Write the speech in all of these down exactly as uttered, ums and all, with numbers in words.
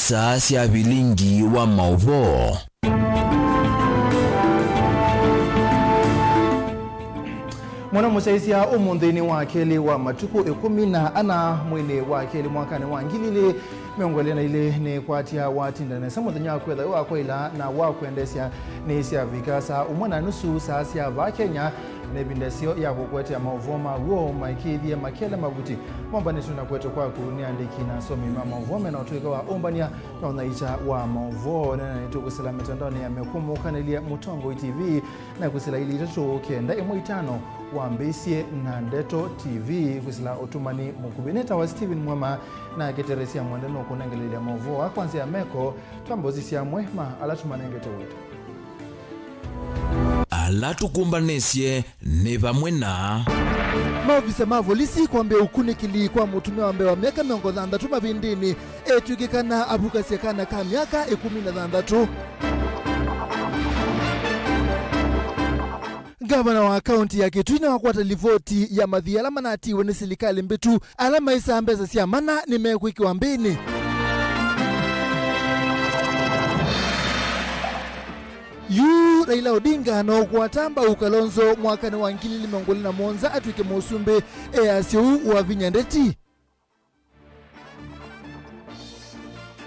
Saa sya vilingi wa maũvoo. Mwana mũsyaĩĩsya ũmũnthĩ nĩ wa kelĩ wa matukũ ĩkũmi na ana mweinĩ wa kelĩ mwakanĩ wa ngili ilĩ mĩongo ĩlĩ na ilĩ nĩkwatya watinda nesa mũthenya wa kwetha wa kwaĩla na wa kwendeesya nĩ syavika saa ũmwe na nusu saa sya vaa Kenya. Nĩ ĩvinda ĩseo ya kũkũetea maũvoo ma w'o maĩkĩĩthye makele mavuti mombanĩtw'e na kũetwa kwaku nĩ andĩki na asomi ma maũvoo mena ũtũĩka wa ũmbany'a na ũnyaĩĩkya wa maũvoo. Nena nĩtũkwĩsĩla mĩtandaonĩ ya Mĩkũmũkanĩlye Mũtongoi T V na kwĩsĩla ilĩ itatũ kenda ĩmwe itano wambĩĩsye na Ndeto T V kwĩsĩla ũtũmani mũkuvĩ. Nĩtawa Stephen Mwema na ngeteresya mwende nũkũnengelelya maũvoo aa kwa nzĩa ya meko. Twambe ũsisya amwe ma ala tũmanengete wĩto. Ala tũkũmbanĩsye nĩ vamwe na. Maovisa ma volisi kwambĩa ũkunĩkĩli kwa mũtumĩa wa mbee wa myaka mĩongo thanthatũ mavĩndĩnĩ etw'ĩkĩkana avukasya kana ka myaka ĩkũmi na thanthatũ. Ngavana wa kaunti ya Kitui nĩwakwata livoti ya mathii ala manatiiwe nĩ silikalĩ mbĩtu ala maĩsaa mbesa sya mana nĩmekwĩkĩwa mbĩnĩ. Yu Raila Odinga no ũkwata mbau Kalonzo mwakanĩ wa ngili ilĩ mĩongo ĩlĩ na mũonza atw'ĩke mũsumbĩ easya ũu wa vinya ndeti.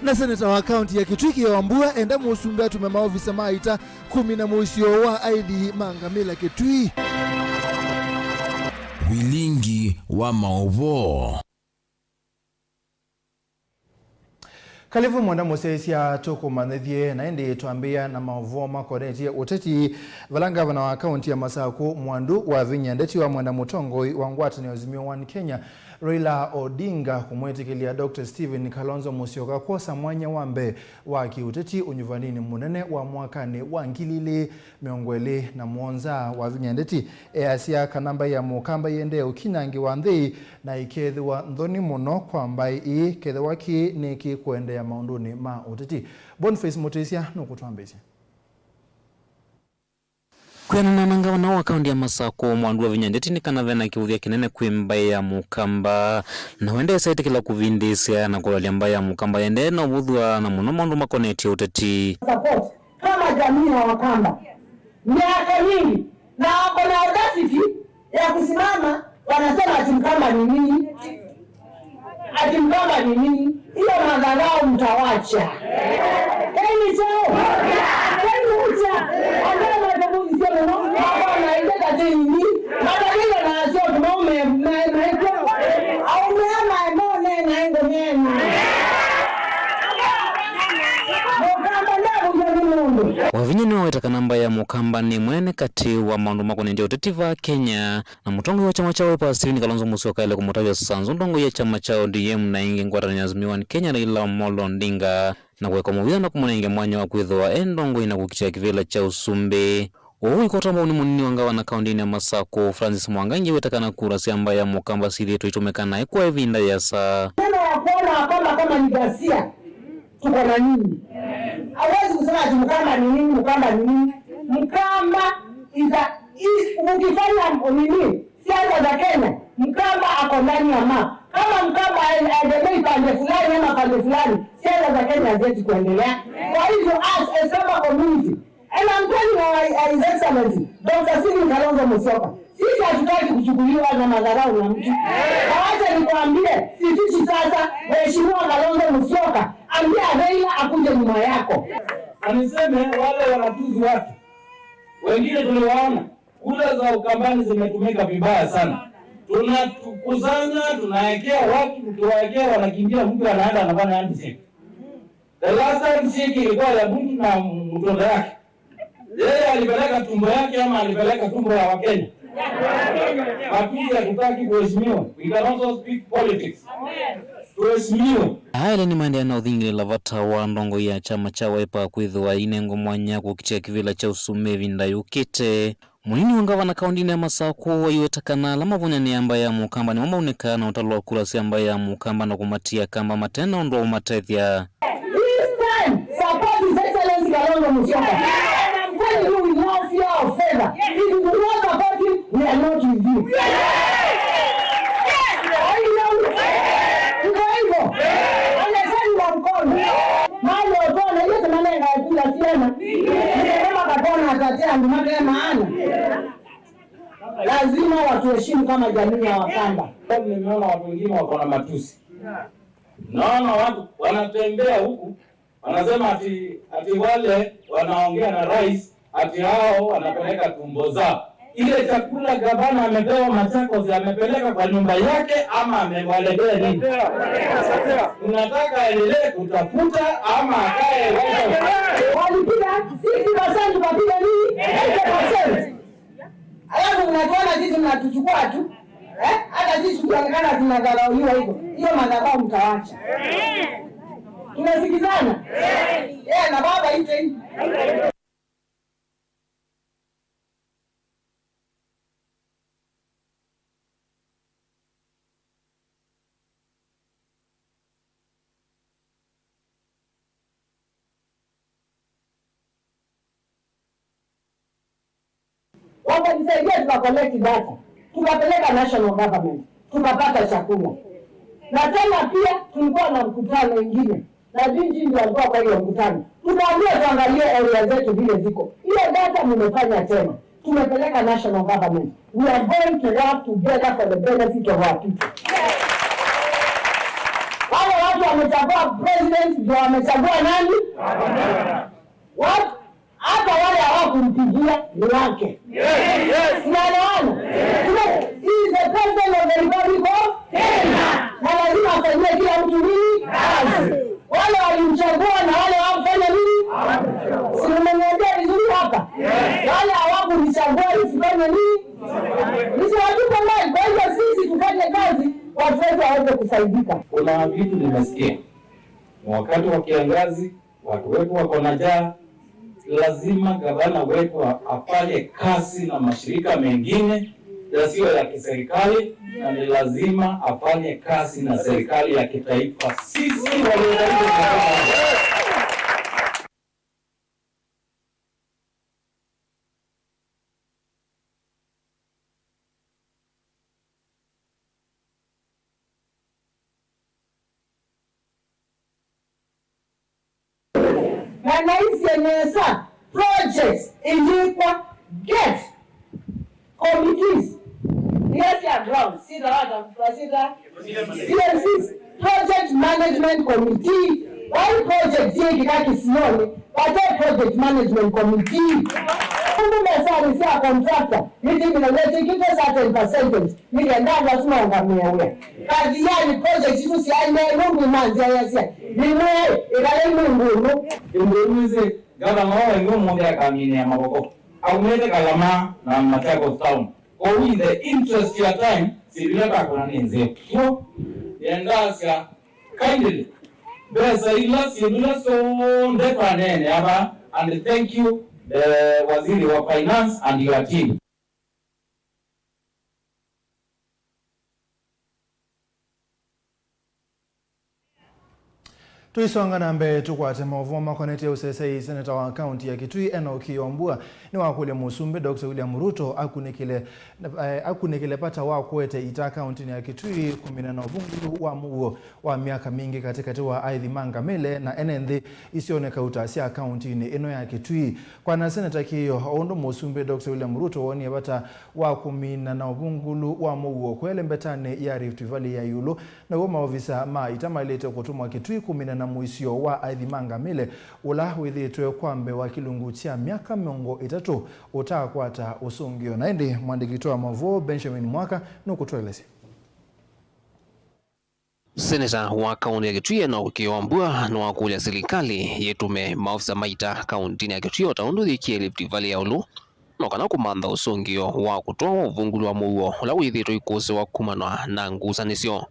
Na seneta wa kaunti ya Kitui Kĩeo Wambua enda mũsumbĩ atume maovisa ma ita kũmina mũisyo wa aithi ma ngamĩla Kitui. Vilingi wa maũvoo. Kalivu mwenda mũsyaĩĩsya tũkũmanyĩthye, na ĩndĩ twambĩĩa na maũvoo makonetye ũteti, vala ngavana wa kaunti ya Masakũ Mwandu wavinyie ndeti wa mwenda mũtongoi wa ngwatanĩo Azimio One Kenya, Raila Odinga, kũmwĩtĩkĩlya Doctor Stephen Kalonzo Musyoka kwosa mwanya wa mbee wa kĩũteti ũnyuvaninĩ mũnene wa mwakanĩ wa ngili ilĩ mĩongo ĩlĩ na mũonza. Wavinyie ndeti easya kana mbaĩ ya Mũkamba ĩendee ũkinyangĩwa nthĩ na ĩkethĩwa nthoni mũno kwa mbaĩ ĩĩ kethĩwa kĩĩ nĩkĩkũendeea maũndũnĩ ma ũteti. Boniface Mũtĩsya nũkũtwambĩĩsya. Kwĩanana na ngavana wa kaunti ya Masakũ, Mwandu wavinyie ndeti nĩ kana vena kĩũthya kĩnene kwĩ mbaĩ ya Mũkamba, na we ndesa ĩtĩkĩla kũvindĩĩsya na kũloelya mbaĩ ya Mũkamba ĩendee na ũvũthw'a na mũno maũndũ makonetye ũteti. Support kama jamii ya Wakamba miaka mingi, na wako na audacity ya kusimama wanasema ati Mkamba ni nini? Ati Mkamba ni nini? Hiyo madharau mtawacha. Keni chao. Keni ucha. Ambaye matabuzi sio mno. Mabwana ile kateni ni. Madalilo na sio maume, maume. Aume ama mone na endo neno. Mũkamba ndabuja ni mundu. Wavinya nĩwaweta kana mbaĩ ya Mũkamba nĩ ĩmwe katĩ wa maũndũ makonetye ũteti va Kenya. Na mũtongoi wa kyama kya Wiper, Stephen Kalonzo Musyoka, aĩle kũmũtavya Sanzu, ndongoi ya kyama kya O D M, na ĩngĩ ngwatanĩo ya Azimio One Kenya, Raila Amolo Odinga, na kũeka mũvitha na kũmũnenge mwanya wa kwĩthĩwa e ndongoi na kũkitĩa kĩvĩla kya ũsumbĩ. Ũu ũikota maũni mũnini wa ngavana kaũntĩnĩ ya Masakũ, Francis Mwangangi, wĩta kana kura sya mbaĩ ya Mũkamba syĩthĩĩtwe itũmĩka naĩ kwa ĩvinda yĩasa. Neno ya kuona Wakamba kama ni ghasia. Tuko na nyinyi. Hawezi kusema ati Mkamba ni nini, Mkamba ni nini. Mkamba is a, is, ukifanya nini, siasa za Kenya, Mkamba ako ndani ya map. Kama Mkamba haegemei pande fulani ama pande fulani, siasa za Kenya haziwezi kuendelea. Kwa hivyo, as a Samba community, and I'm telling our, our His Excellency, Doctor Stephen Kalonzo Musyoka, sisi hatutaki kuchukuliwa na madharau na mtu. Na wacha nikwambie, sitichi sasa, Mheshimiwa Kalonzo Musyoka, ambia Raila akuje nyuma yako. Na niseme wale wanatuzi wake, wengine tuliwaona, kura za Ukambani zimetumika vibaya sana. Tunakusanya, tunaekea watu, tukiwaekea wanakimbia, mtu anaenda anafanya handshake. The last time shiki ilikuwa ya mtu na mtoto yake. Yeye alipeleka tumbo yake ama alipeleka tumbo ya Wakenya? Matusi hatutaki, kuheshimiwa. We can also speak politics. Tuheshimiwe. Aa elĩ nĩmaendeea na ũthingĩlĩla vata wa ndongoi ya kyama kya Wiper kwĩthĩwa inengwa mwanya kũkitĩa kĩvĩla kya ũsumbĩ ĩvinda yũkĩte. Mũnini wa ngavana kaũntĩnĩ ya Masakũ aiweta kana ala mavũnyanĩaa mbaĩ ya Mũkamba nĩmo maunĩkaa na ũtalo wa kura sya mbaĩ ya Mũkamba na kũmatia kamba mate na ũndũ wa ũmatethya. This time, support His Excellency Kalonzo Musyoka. And I'm telling you with no fear of favor, if you do not support him, we are not with you. Are you now? Tuko hivyo. Onyesheni wa mkono. Ati andũ mate maana. Lazima watuheshimu kama jamii ya Wakamba. Nimeona watu wengine wako na matusi. Naona watu wanatembea huku, wanasema ati, ati wale wanaongea na rais, ati hao wanapeleka tumbo zao. Ile chakula gavana amepewa Machakos, amepeleka kwa nyumba yake ama amewaletea nini? Unataka aendelee kutafuta ama akae? Walipiga sixty percent, tukapiga nini? Eighty percent. Alafu mnatuona sisi, mnatuchukua tu. Eh? Hata sisi tukionekana tunadharauliwa hivyo, hiyo madharau mtawacha. Tunasikizana? Eh, na baba ite. Wakanisaidia, tuka collect data, tukapeleka national government, tukapata chakula. Na tena pia tulikuwa na mkutano ingine, na D G ndio alikuwa kwa hiyo mkutano. Tukaambiwa tuangalie area zetu vile ziko. Hiyo data mumefanya tena, tumepeleka national government. We are going to work together for the benefit of our people. Wale watu wamechagua president ndio wamechagua nani? Watu, hata wale hawakumpigia ni wake. Yes, yes. Tunaelewana? Tume-, he is the president of the Republic of Kenya. Na lazima afanyie kila mtu nini? Kazi. Wale walimchagua na wale hawakufanya nini? Si mmeniambia vizuri hapa? Wale hawakunichagua nisifanye nini? Nisiwatupe mbali. Kwa hivyo sisi tufanye kazi, watu wetu waweze kufaidika. Kuna vitu nimesikia. Ni wakati wa kiangazi, watu wetu wako na njaa. Lazima gavana wetu a-, afanye kazi na mashirika mengine yasiyo ya kiserikali, na ni lazima afanye kazi na serikali ya kitaifa. Sisi walio karibu na Na naisye nesa projects ilikwa, get committees ila sya ground sitawa, sita C M Cs, project management committee. Vai project yĩkĩka kĩsionĩ vate project management committee. Ũndũ mesanĩ sya contractor nĩtĩmĩna nĩtĩkĩte certain percentage. Nĩkenda andũ asu maũngamĩe wĩa. Kathiani project isu syaendee nũndũ imanzyaĩasya. Nĩmwĩe, ĩkalai mwĩ ngũlũ. Ĩndĩ nĩsĩ, ngavana wa wengĩ ũmũnthĩ akaminĩa mavoko. Aumĩte Kalama na Machakos Town. Kwoou in the interest ya time, syĩndũ ila ndakũna nĩ nzeo. Kw'o, nĩendasya, kindly, mbesa ila, syĩndũ ila syonthe twaneenea ava, and thank you, the Waziri wa Finance and your team. Tũisonga na mbee, tũkwate maũvoo makonetye ũseseĩ. Seneta wa kaunti ya Kitui, Enock Kĩyũa Mbua, nĩwakũlya Mũsumbĩ Doctor William Ruto akunĩkĩle, eh, akunĩkĩle vata wa kũete ita kauntinĩ ya Kitui kũmina na ũvungũlu wa mũuo wa myaka mingĩ katĩkatĩ wa aithi ma ngamĩle na ene nthĩ isyonĩ kauta sya kauntinĩ ĩno ya Kitui. Kwana Seneta Kĩyũa, o ũndũ Mũsumbĩ Doctor William Ruto wonie vata wa kũmina na ũvungũlu wa mũuo kwele mbetanĩ ya Rift Valley ya ĩũlũ, naw'o maovisa ma ita maĩlĩte kũtũmwa Kitui kũmina na mũisyo wa aithi ma ngamĩle ũla wĩthĩĩtwe kwa mbee wa kĩlungu kya myaka mĩongo ĩtatũ ũtaakwata ũsũngĩo. Na ĩndĩ mwandĩki witũ wa maũvoo Benjamin Mwaka nũkũtũelesya. Seneta wa kaunti ya Kitui Enock Kĩyũa Mbua nĩwakũlya silikalĩ yĩtũme maovisa ma ita kauntinĩ ya Kitui o ta ũndũ yĩkie Rift Valley ya ĩũlũ, no kana kũmantha ũsũngĩo wa kũtwawa ũvungũlu wa mũuo ũla wĩthĩĩtwe ũikũsĩwa kumanwa na ngusanĩsyo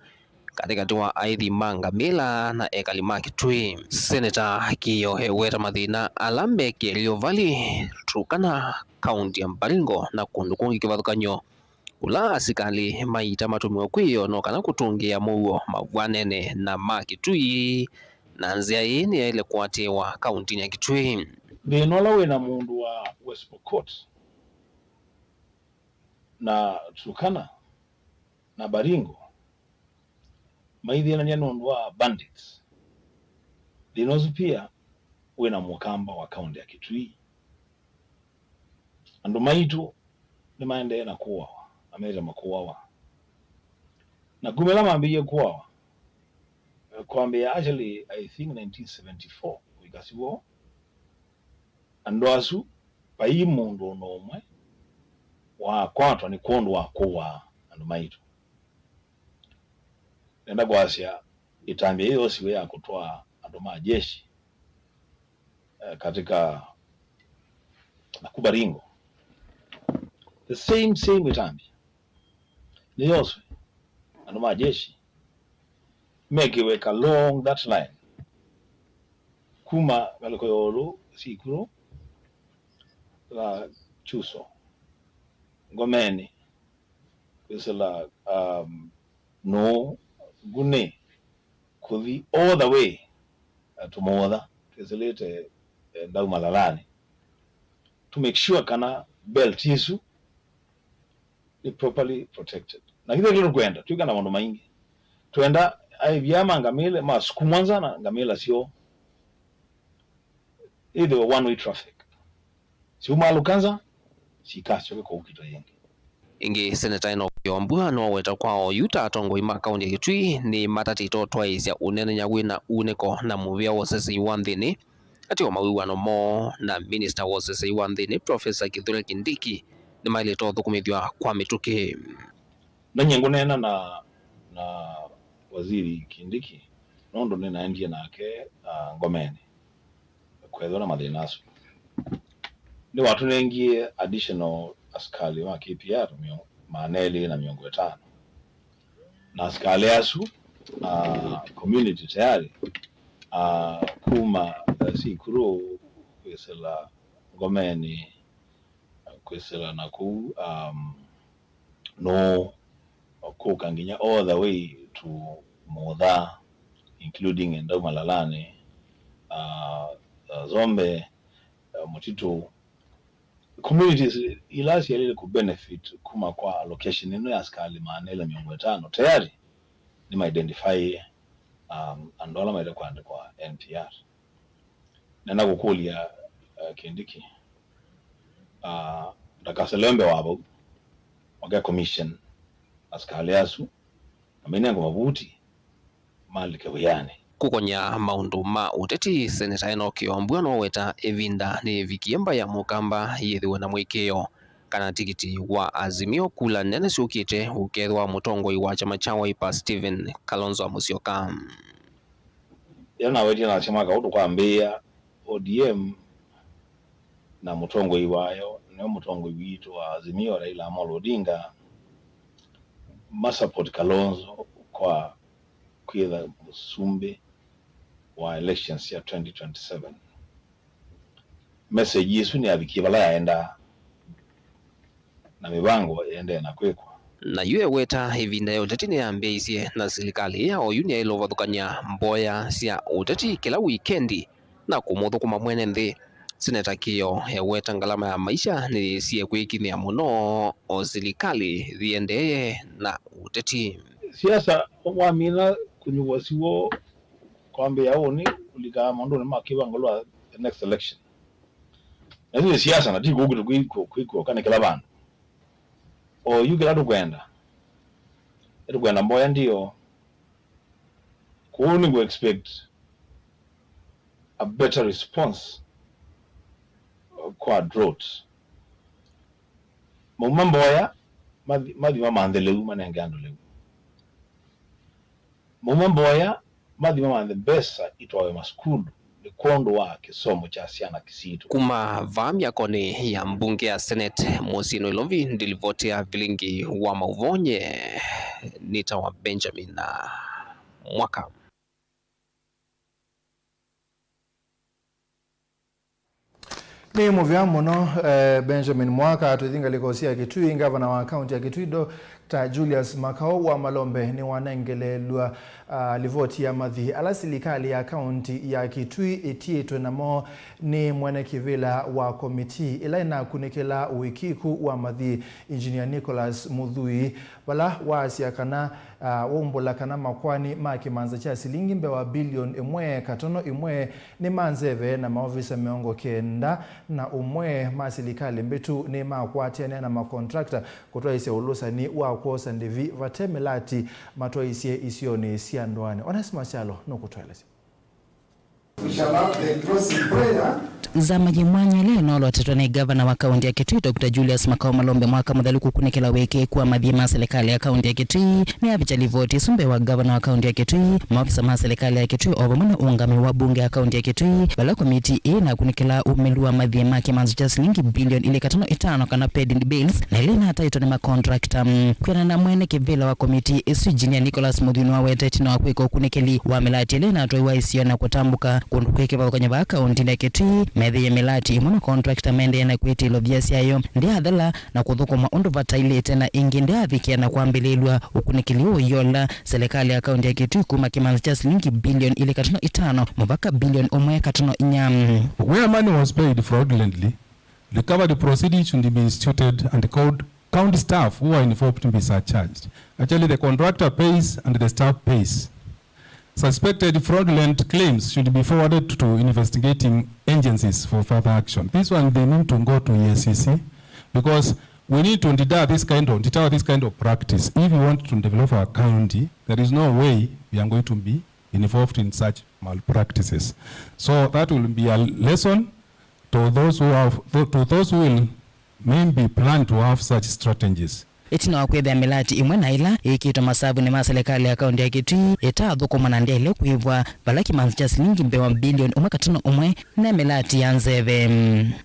katĩkatĩ wa aithi ma ngamĩla na ekali ma Kitui. Seneta Kĩyũa eweta mathĩna ala me Kerio Valley, Turkana, kaunti ya Baringo na kũndũ kũngĩ kĩvathũkany'o, kũla asikalĩ ma ita matũmĩwe kwĩyoo no kana kũtũngĩĩa mũuo mavw'anene na ma Kitui na nzĩa ĩĩ nĩyaĩle kũatĩĩwa kauntinĩ ya Kitui. Thĩna ũla wĩ na mũndũ wa West Pokot na Turkana na Baringo maithĩnanĩa nũndũ wa bandits. Thĩna ũsu pia wĩ na mũkamba wa kaunti ya Kitui. Andũ maitũ nĩmaendee na kũawa, na mete makũawa. Na kuma ĩla mambĩĩie kũawa, eh, kwambĩĩa actually, I think nineteen seventy-four kũika sivoo, andũ asu vai mũndũ ona ũmwe wakwatwa nĩ kwondũ wa kũaa andũ maitũ. Nenda kwasya ĩtambya yĩĩ yosiwe ya kũtwaa andũ ma jeshi, eh, katika Nakuru Baringo. The same, same ĩtambya nĩyoswe andũ ma jeshi mekĩwe ka long that line kuma ngalĩko ya ĩũlũ Sikuru la Chuso Ngomeni kwĩsĩla, um, Nũũ, Nguni, kũthi all the way, uh, Tũmũũtha twĩsĩlĩte, eh, Ndau Malalanĩ, to make sure kana belt isu nĩ properly protected. Na kĩla kĩla tũkwenda, twĩka na maũndũ maingĩ. Twenda aĩvia ma ngamĩla masukumwa nza na ngamĩla syoo, ĩthĩwe one way traffic. Syumalũka nza, syikasyoke kũu kĩto yĩngĩ. Ĩngĩ, Seneta Enock Kĩombua noweta kwa oyu ta atongoi ma kaunti ya Kitui nĩmatatĩte ũtwaĩĩsya ũneenany'a wĩna uunĩko na mũvĩa wa ũsesei wa nthĩnĩ, atĩ o mawĩw'ano moo na minista wa ũsesei wa nthĩnĩ, Profesa Kithure Kindiki, nĩmaĩlĩte ũthũkũmĩthw'a kwa mĩtũkĩ. Na nyie ngũneena na, na Waziri Kindiki, nũndũ nĩnaendie nake, ah, Ngomeni kwethĩwa na mathĩna asu. Nĩwatũnengie additional asikali ma K P R mĩo-, maana elĩ na mĩongo ĩtano. Na asikali asu, ah, community tayari, ah, kuma, eh, Sikuru kwĩsĩla Ngomeni, kwĩsĩla na kũu, um, Nũũ, kũka nginya all the way to Mũũtha, including Ndau Malalanĩ, uh, uh, Zombe, uh, Mũtitũ. Communities ila syaĩlĩte kũ benefit kuma kwa allocation ĩno ya asikali maana elĩ mĩongo ĩtano tayari nĩma identify, um, andũ ala maĩle kũandĩkwa N P R. Nenda kũkũlya, uh, Kindiki, uh, ndakaselembe wa vau, wake commission asikali asu, na mainengo mavuti malike wĩanĩ. Kũkony'a maũndũ ma ũteti, Seneta Enock Kĩombua noweta ĩvinda nĩyĩvikie mbaĩ ya Mũkamba yĩthĩwe na mũĩkĩĩo kana tikiti wa Azimio kula nene syũkĩte ũkethĩwa mũtongoi wa kyama kya Wiper Stephen Kalonzo Musyoka. Ĩla nawetie nasya mwaka ũũ tũkwambĩĩa, O D M na mũtongoi wayo, nĩwe mũtongoi witũ wa Azimio, Raila Amolo Odinga, ma support Kalonzo kwa kwĩtha mũsumbĩ wa elections sya twenty twenty-seven. Message ĩsu nĩyavikie vala yaendaa, na mĩvango ĩendee na kwĩkwa. Na yu eweta ĩvinda ya ũteti nĩyambĩĩisye, na silikalĩ ya oyu nĩyaĩle ũvathũkany'a mboya sya ũteti kĩla wikendi na kũmũthũkũma mwene nthĩ. Seneta Kĩo eweta ngalama ya maisha nĩyĩsie kwĩkinyĩa mũno, o silikalĩ yĩendee na ũteti. Siasa wamina kũnyuvwa siw'o kwambĩĩa ũnĩ ũlikaa maũndũnĩ ma kĩwango lwa the next election. Na ĩsu nĩ siasa, na ti kũu kwĩtũ kwĩkw'o, kwĩkw'o kana kĩla vandũ. O yu kĩla tũkwenda, nĩtũkwenda mboya ndio. Kũu nĩngũ expect a better response, uh, kwa drought. Mauma mboya, mathi, mathi mamanthe lĩu, manenge andũ lĩu. Mauma mboya, mathi mamanthe mbesa itwawe masukulu nĩ kwondũ wa kĩsomo kya syana sitũ. Kuma vaa myakonĩ ya mbunge ya Senate mũsyĩ Nairobi, ndilivoti ya vilingi wa maũvoo nye nĩtawa Benjamin Mwaka. Nĩ mũvea mũno, eh, Benjamin Mwaka. Tũthi ngalĩko sya Kitui, ngavana wa kaunti ya Kitui, Do-, Ta Julius Makau wa Malombe nĩwanengelelw'a, ah, livoti ya mathi ala silikalĩ ya kaunti ya Kitui ĩtiĩtwe namo nĩ mwene kĩvĩla wa komitii ĩla ĩnakunĩkĩla ũĩkĩĩku wa mathi, Engineer Nicholas Mũthui, vala waasya kana, ah, waumbũla kana makoani ma kĩmanza kya silingi mbee wa bilioni ĩmwe katono ĩmwe nĩ ma nzeve, na maovisa mĩongo kenda na ũmwe ma silikalĩ mbĩtu nĩmakwatĩanĩa na makontrakta kũtwaĩsya ũlũsani wa kwosa ndĩvi vate mĩlati matwaĩsye isionĩ sya ndũanĩ. Onesmus Kyalo nũkũtũelesya. We shall have the closing prayer. Nzama yĩ mwanya ĩla ĩnolotetwe nĩ ngavana wa kaunti ya Kitui, Doctor Julius Makau Malombe, mwaka mũthelu kũkunĩkĩla wĩkĩĩku wa mathi ma silikalĩ ya kaunti ya Kitui, nĩyavikya livoti ĩsu mbee wa ngavana wa kaunti ya Kitui, maovisa ma silikalĩ ya Kitui, o vamwe na ũũngamĩi wa mbunge ya kaunti ya Kitui, vala komitii ĩĩ ĩnakunĩkĩlaa ũmĩlu wa mathi ma kĩmanza kya silingi bilioni ilĩ katono ĩtano, kana paid in bills, na ĩla ĩnataĩtwe nĩ makontrakta. Kwĩanana na mwene kĩvĩla wa komitii ĩsu, Engineer Nicholas Mũthui, nĩwawetete ĩtina wa kwĩka ũkunĩkĩli wa mĩlati ĩla ĩnatwaiwa ĩsio na kũtambũka kũndũ kwĩ kĩvathũkany'o vaa kauntinĩ ya Kitui, meethĩie mĩlati ĩmwe makontrakta maendee na kwĩtĩĩlovya syayo ndĩyathela na kũthũkũma ũndũ vataĩlĩte, na ĩngĩ ndĩyavikĩa na kwambĩlĩĩlw'a. Ũkunĩkĩli ũũ ũiola silikalĩ ya kaunti ya Kitui kuma kĩmanza kya silingi bilioni ilĩ katono ĩtano mũvaka bilioni ũmwe katono inya. Where money was paid fraudulently, recovery proceedings should be instituted and called county staff who are involved to be surcharged. Actually, the contractor pays and the staff pays. Suspected fraudulent claims should be forwarded to investigating agencies for further action. This one, they need to go to E A C C, because we need to deter this kind of, deter this kind of practice. If we want to develop our county, there is no way we are going to be involved in such malpractices. So that will be a lesson to those who have, to those who will maybe plan to have such strategies. Ĩtina wa kwĩthĩa mĩlati ĩmwe na ĩla ĩkĩtwe masavunĩ ma silikalĩ ya kaunti ya Kitui ĩtaathũkũma na ndyaĩle kũĩvwa, vala kĩmanza kya silingi mbee wa bilioni ũmwe katono ũmwe ne mĩlati ya nzeve.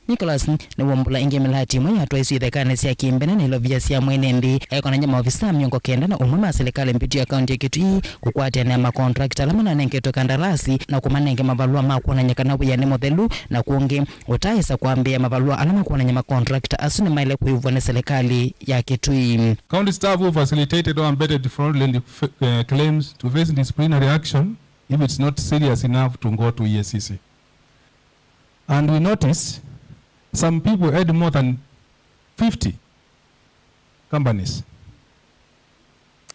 Nicholas nĩwaumbũla ĩngĩ mĩlati ĩmwe yatwaisye ithekanĩ sya kĩmbene na ilovia sya mwene nthĩ, ekonany'a maovisa mĩongo kenda na ũmwe ma silikalĩ mbĩtu ya kaunti ya Kitui kũkwatĩanĩa makontrakta ala mananengetwe kandalasi na kũmanenge mavalũa ma kwonany'a kana wĩa nĩ mũthelu, na kũngĩ ũtaaĩsa kwambĩĩa mavalũa ala makwonany'a makontrakta asu nĩmaĩle kũĩvwa nĩ silikalĩ ya Kitui. County staff who facilitated or abetted fraudulent, uh, claims to face disciplinary action if it's not serious enough to go to E A C C. And we notice some people had more than fifty companies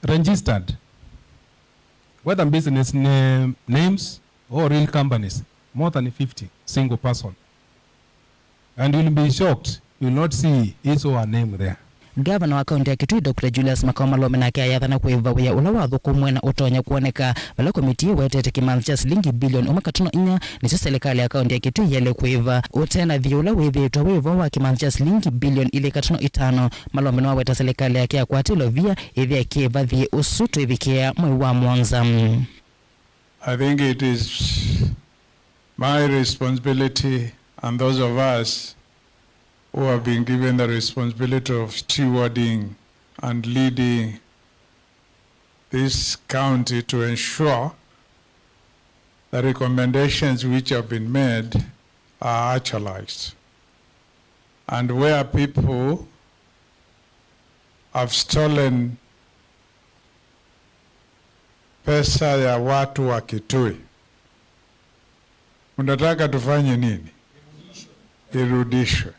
registered, whether business na-, names or real companies, more than fifty single person. And you'll be shocked, you'll not see his or her name there. Ngavana wa kaunti ya Kitui, Doctor Julius Makau Malombe, nake ayathana kũĩva wĩa ũla wathũkũmwe na ũtonya kwoneka vala komitii ĩwetete kĩmanza kya silingi bilioni ũmwe katono inya nĩsyo silikalĩ ya kaunti ya Kitui yaĩle kũĩva. Ũte na thiũ ũla wĩthĩĩtwe wĩ vo wa kĩmanza kya silingi bilioni ilĩ katono ĩtano, Malombe nĩwaweta silikalĩ yake yakwata ĩlovia ĩthĩa kĩĩva thiĩ ũsu twĩvikĩa mwei wa mũonza. I think it is my responsibility and those of us who have been given the responsibility of stewarding and leading this county to ensure the recommendations which have been made are actualized. And where people have stolen pesa ya watu wa Kitui, unataka tufanye nini? Irudishwe.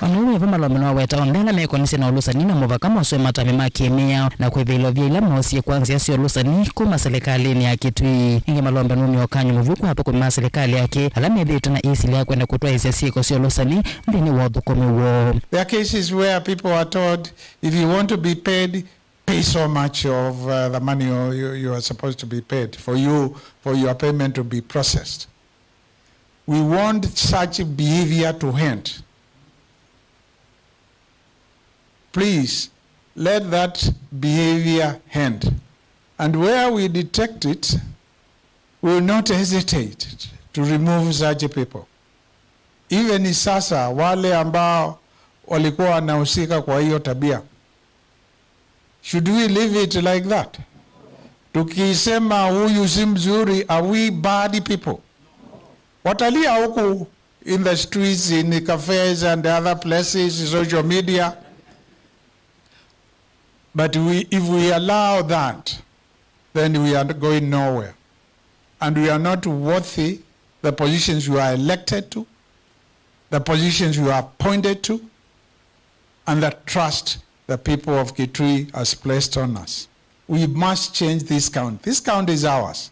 O na ũu wĩ vo, Malombe nĩwaweta onthe ala mekonisye na ũlũsani na mũvaka mosũe matambya ma kĩ-mĩao na kwĩvĩa ilovia ila moosie kwa nzĩa sya ũlũsani kuma silikalĩnĩ ya Kitui. Ĩngĩ, Malombe nũmie ũkany'o mũvw'ũ kwa athũkũmi ma silikalĩ yake ala methĩĩtwe na ĩsilya ya kwenda kũtwaĩĩsya syĩko sya ũlũsani nthĩnĩ wa ũthũkũmi woo. There are cases where people are told, if you want to be paid, pay so much of, uh, the money you, you, you are supposed to be paid for you, for your payment to be processed. We want such behavior to end. Please, let that behavior end. And where we detect it, we will not hesitate to remove such people. Even sasa, wale ambao walikuwa wanahusika kwa hiyo tabia, should we leave it like that? Tukisema huyu si mzuri, are we bad people? Watalia huku in the streets, in cafes and other places, social media. But we, if we allow that, then we are going nowhere. And we are not worthy the positions you are elected to, the positions you are appointed to, and the trust the people of Kitui has placed on us. We must change this county. This county is ours.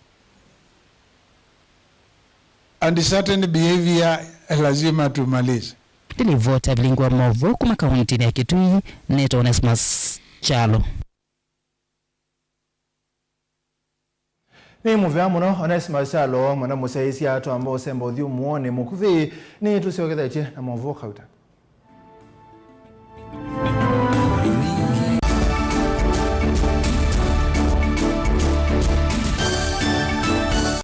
And certain behavior lazima tumalize. Nĩ livoti ya vilingi wa maũvoo kuma kauntinĩ ya Kitui, nĩtawa Onesmus Kyalo. Nĩ mũvea mũno, Onesmus Kyalo, mwana mũsyaĩĩsya. Twamba ũsemba ũthyũmũonĩ mũkuvĩ, nĩ tũsyokethetye na maũvoo kauta.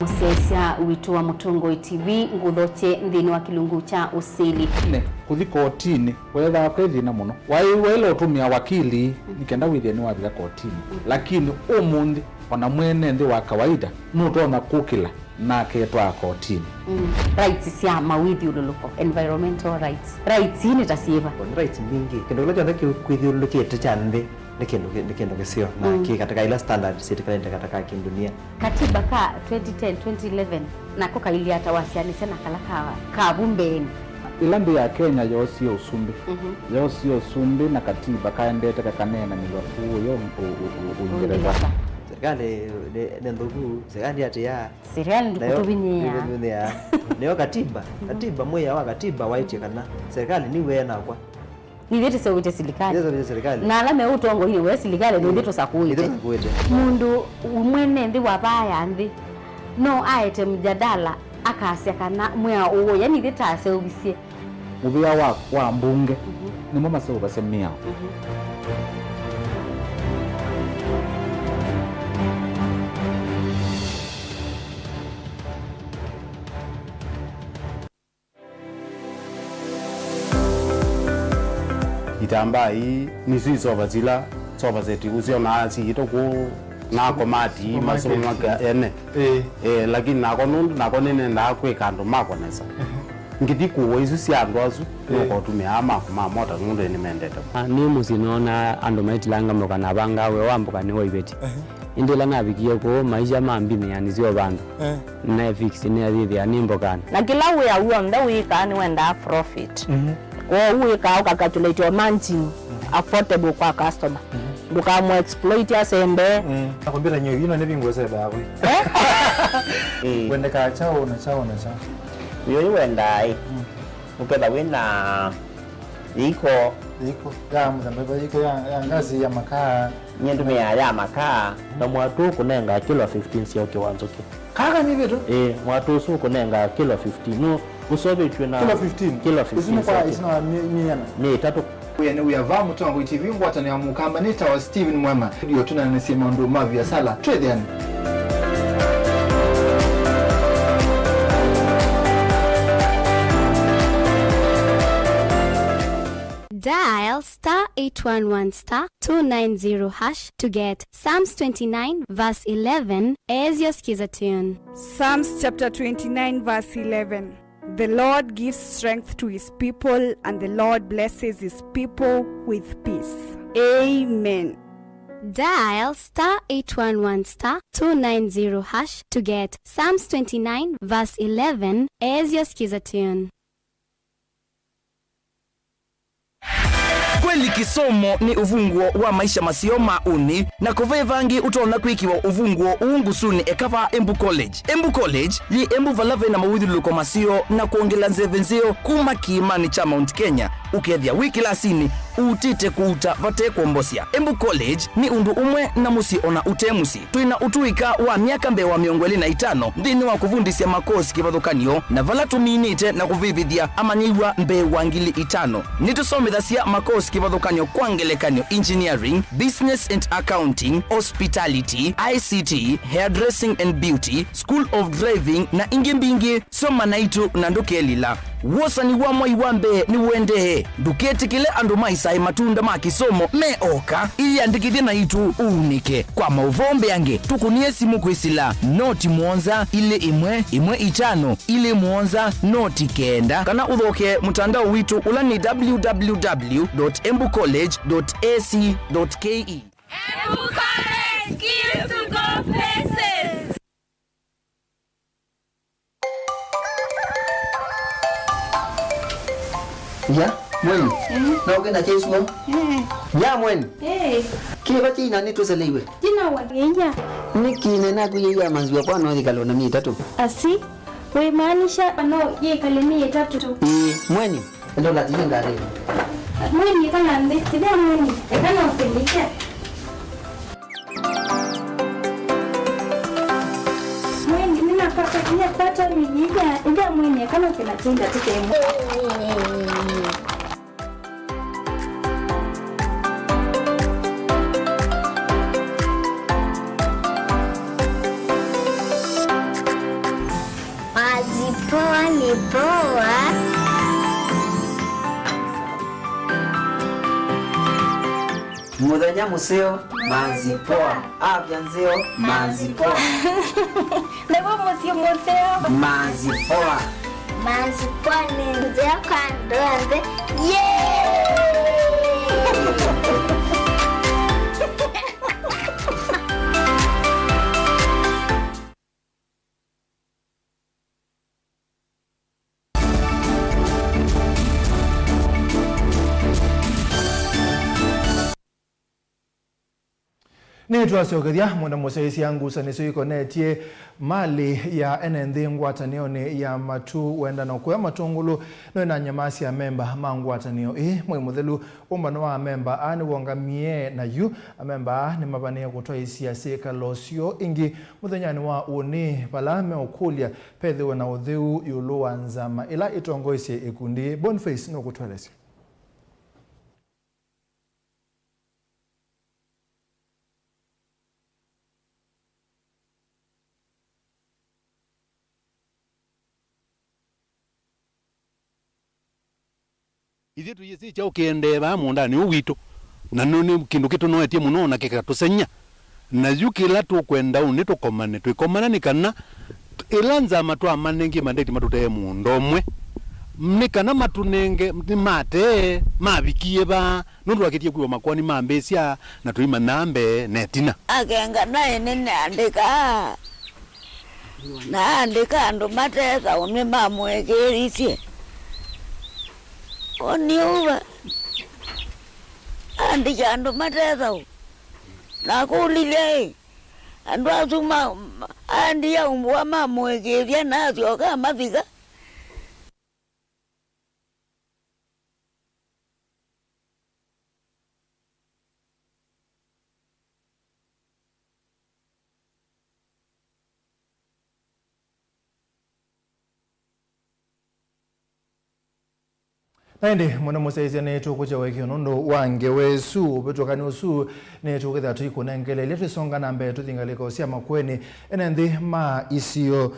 Mũsyaĩĩsya witũ wa Mũtongoi T V, ngũthokye nthĩnĩ wa kĩlungu kya ũsili. Nĩ kũthi kotinĩ weethaa kwĩ thĩna mũno. Waĩ waĩle ũtũmĩa wakili nĩ kenda wĩthĩe nĩwavika kotinĩ. Lakini ũmũnthĩ, ona mwene nthĩ wa kawaida nũtonya kũkĩla na aketwaa kotinĩ. Mm. Rights sya mawĩthyũlũlũko, environmental rights. Rights ii nĩ ta syĩva? Nĩ rights mbingĩ. Kĩndũ kĩla kyonthe kĩkwĩthyũlũlũkĩte kya nthĩ nĩ kĩndũ kĩ-, nĩ kĩndũ kĩseo na mm, kĩ kataka ila standard syĩtĩkanĩte kataka kĩndunia. Katiba ka twenty ten, twenty eleven nako kailyĩ ata wasyaanĩsya na kala ka, ka vu mbeenĩ? Ĩla nthĩ ya Kenya yoosie ũsumbĩ, mhm, yoosie ũsumbĩ na katiba kaendete kakaneenanĩw'a kũũ yo ũ-, ũ-, ũ-, Ũingereza. Ũingereza. Serikali nĩ, nĩ nthũku, serikali ndĩatĩĩaa. Serikali nayo ndĩkũtũvinyĩĩa. Ndĩkũtũvinyĩĩa. Nĩyo katiba, katiba, mwĩao wa katiba waĩtye kana serikali nĩw'e nakwa. Nithyĩ tũseũvĩtye silikalĩ. Nithyĩ tũseũvĩtye silikalĩ. Na ala me ũtongoinĩ we silikalĩ, nithyĩ tũsakũĩte. Nithyĩ tũsakũĩte. Mũndũ mwene nthĩ wa vaa ya nthĩ no aete mjadala akasya kana mwĩao ũũ, yani ithyĩ taseũvisye. Mũvĩa wa, wa mbunge, mhm, nĩmo maseũvasya mĩao. Mhm. Itambaa ii nĩsyo isova sila sofa set ũsyonaa siitũ kũu na komati ii masomo maka ene. Ĩĩ. Eh, lakini nakwa nũndũ nakwa nĩnendaa kwĩka andũ makwa nesa. Ehe. Ngĩthi kũũa isu sya andũ asu, ĩĩ, nũkotũmĩa aa maku ma mota nũndũ nĩmendete. Ah, nĩ mũsyĩ noonaa andũ maitilanga mboka na avangaa wĩa wa mboka nĩ wa iveti. Ehe. Ĩndĩ ĩla navikie kũu, maisha mambinĩanĩsya o vandũ. Eh. Naefix nĩathĩthĩa nĩ mbokanĩ. Na kĩla wĩa w'onthe wĩkaa nĩwendaa profit. Mhm. Kwoou wĩkaa ũkacalculate o margin, mhm, affordable kwa customer. Mhm. Ndũkamũ exploit asembe. Mm. Na kompyuta nyie ino nĩ vingu sebe hapo. Eh? Mm. Wendekaa chao na chao na chao. Nĩ ũyũ wendaa ĩ. Mm. Ũketha wĩna Yĩiko. Yĩiko ya mũthemba ĩva? Yĩiko ya, ya ngasi ya makaa? Nyie ndũmĩaa ya makaa. Na mwatũ ũkũnengaa kilo fifteen sya ũkĩ wa nzũkĩ. Kaka nĩ vitu? Ĩĩ, mwatũ ũsu ũkũnengaa kilo fifteen. Nũ ũseũvĩtw'e na kilo fifteen? Kilo fifteen sya ũkĩ. Isu nĩ kwa, isu nĩ mĩana? Mĩ ĩtatũ. Wĩa nĩ wĩa va Mũtongoi T V, ngwatanĩo ya Mũkamba, nĩtawa Steven Mwema. Ndio tũnanĩsye maũndũ ma viasala. Twĩthĩane. Dial star eight one one star two nine zero hash to get Psalms twenty-nine verse eleven as your Skiza tune. Psalms chapter twenty-nine verse eleven. The Lord gives strength to his people, and the Lord blesses his people with peace. Amen. Dial star eight one one star two nine zero hash to get Psalms twenty-nine verse eleven as your Skiza tune. Kweli, kĩsomo nĩ ũvunguo wa maisha maseo ma ũnĩ, na kũve vangĩ ũtonya kwĩkĩwa ũvunguo ũũ ngusunĩ eka va Embu College. Embu College yĩ Embu, vala ve na mawĩthyũlũlũko maseo na kwongela nzeve nzeo kuma kĩĩmanĩ kya Mount Kenya, ũkethĩa wĩ kĩlasinĩ ũutĩte kũuta vate kwombosya. Embu College nĩ ũndũ ũmwe na mũsyĩ ona ũte mũsyĩ. Twĩ na ũtũĩka wa myaka mbee wa mĩongo ĩlĩ na itano nthĩnĩ wa kũvundĩsya makosi kĩvathũkany'o, na vala tũminĩte na kũvĩvĩthya amanyĩw'a mbee wa ngili itano. Nĩtũsomethasya makosi kĩvathũkany'o, kwa ngelekany'o, engineering, business and accounting, hospitality, I C T, hairdressing and beauty, school of driving, na ingĩ mbingĩ. Soma naitũ na ndũkelila. Wosani wa mwai wa mbee nĩũendee. Ndũketĩkĩle andũ maisae matunda ma kĩsomo me oka. Ĩyĩandĩkĩthye naitũ ũunĩke. Kwa maũvoo mbeange, tũkũnĩe simũ kwĩsĩla noti mũonza ilĩ ĩmwe ĩmwe itano ilĩ mũonza noti kenda, kana ũthokee mũtandao witũ ũla nĩ w w w dot embu college dot a c dot k e. Epuka skills to go places. Ya, mweni. Mm. Na ũkenda kyesuo? Eh. Ya, mweni. Eh. Kĩva kĩina nĩtũseleĩwe? Kĩna wa. Iya. Nĩkĩ nĩnakwĩie ya manziwa kwa no yĩkalo na myei ĩtatũ? Asi. Wĩmaanisha no yĩkale myei ĩtatũ? Ĩĩ, mweni. Enda ũlatĩle ngarĩ. Mweni, ĩkala nthĩ. Ĩthĩa mweni. Eka no sĩlĩkya. Mweni, nĩnakwata, nĩnakwata mĩthya, ĩthĩa mweni, eka no kĩna tinda tũkemwe. Manzi poa nĩ poa. Mũthenya mũseo, manzi poa. Afya nzeo, manzi poa. Nĩguo mũsyĩ mũseo. Manzi poa. Manzi poa nĩ nzeo kwa andũ onthe. Yay! Nĩtwasyokethya mũno mũsyaĩĩsya ngusanĩsyo ikonetye malĩ ya ene nthĩ ngwatanĩonĩ ya matu, wendano kũya matũngũlũ no ĩnanyambaasya amemba ma ngwatanĩo ĩĩ. Mwei mũthelu, ũmbano wa amemba aa nĩwongamie, na yu amemba aa nĩmavanĩe kũtwaĩĩsya syĩkalo syoo ĩngĩ mũthenyanĩ wa ũnĩ, vala meũkũlya vethĩwe na ũtheu ĩũlũ wa nzama ĩla ĩtongoesye ĩkundi. Boniface nũkũtũelesya. Ithyĩ tũyĩsĩ kyaũ kĩendee vaa mũũndanĩ ũũ witũ, na nĩ, nĩ kĩndũ kĩtũnoetye mũno na kĩkatũseng'ya. Na yu kĩla tũkwenda ũũ nĩ tũkomane. Twĩkomana nĩ kana ĩla nzama twamanengie mandate matũtee mũũnda ũmwe, nĩ kana matũnenge, nĩmatee, mavikie vaa, nũndũ twakĩtie kwĩw'a makoani mambĩĩsya na tũimanya mbee na ĩtina. Akenga naĩ nĩneandĩkaa, naandĩka andũ mate thaũ nĩmamũĩkĩĩisye. Ũni ũva andĩkya andũ mate thaũ, nakũlilye ĩ, andũ asu ma, ma, andia ũmbũa mamũĩkĩĩthya na asyoka amavika. Na ĩndĩ mũno mũsyaĩĩsya nĩtũkũkya ũekeo nũndũ wa ngewa ĩsu. Ũvĩtũkani ũsu nĩtũkwĩthĩa tũikũnengele ĩla twĩsonga na mbee tũthi ngalĩko sya Makueni. Ene nthĩ ma isio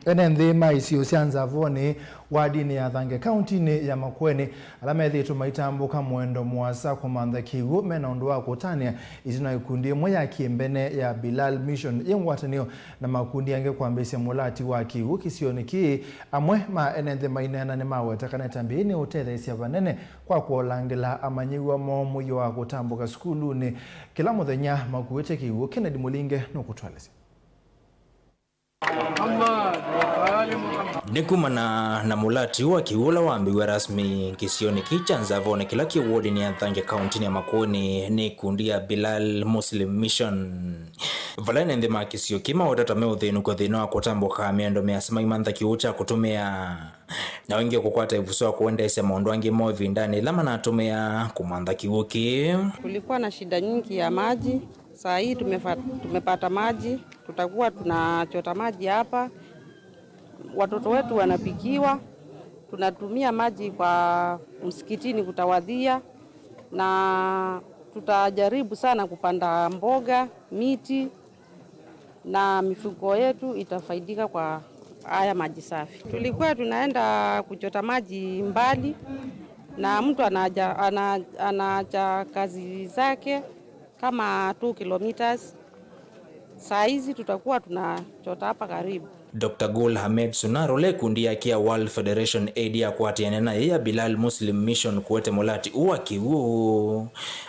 Ene nthĩ ma isio sya Nzavonĩ, wadinĩ ya Thange, kauntinĩ ya Makueni, ala methĩĩtwe maitambũka mũendo mũasa kũmantha kĩw'ũ me na ũndũ wa kũtanĩa ĩtina wa ĩkundi ĩmwe ya kĩmbene ya Bilal Mission yĩ ngwatanĩo na makundi angĩ kwambĩĩsya mũlati wa kĩw'ũ kĩsionĩ kĩĩ. Amwe ma ene nthĩ maineena nĩmaweta kana ĩtambya yĩĩ nĩũtetheesya vanene kwa kũolangĩla amanyĩw'a moo mũio wa kũtambũka sukulunĩ kĩla mũthenya makuĩte kĩw'ũ. Kennedy Mũlinge nũkũtũelesya. Nĩ kumana na mũlati wa kĩw'ũ ũla wambĩĩw'a rasmi kĩsionĩ kĩĩ kya Nzavonĩ kĩla kĩ wodinĩ ya Thange kauntinĩ ya Makueni nĩ ikundi ya Bilal Muslim Mission, vala ene nthĩ ma kĩsio kĩĩ maweta ta meũthĩnũkw'a thĩna wa kũtambũka mĩendo mĩasa maimantha kĩw'ũ kya kũtũmĩa, na wingĩ kũkwata ĩvuso wa kũendeesya maũndũ angĩ moo ĩvindanĩ yĩla manatũmĩa kũmantha kĩw'ũ kĩĩ. Kulikuwa na shida nyingi ya maji. Saa hii tumefa-, tumepata maji, tutakuwa tunachota maji hapa. Watoto wetu wanapikiwa, tunatumia maji kwa msikitini kutawadhia, na tutajaribu sana kupanda mboga, miti, na mifugo yetu itafaidika kwa haya maji safi. Tulikuwa tunaenda kuchota maji mbali, na mtu anaja-, ana-, anaacha kazi zake kama two kilometers. Saa hizi tutakuwa tunachota hapa karibu. Doctor Gul Ahmed Sunar, ũla ĩkundi yake ya World Federation Aid yakwatĩane nayo ya Bilal Muslim Mission kũete mũlati ũũ wa kĩw'ũ,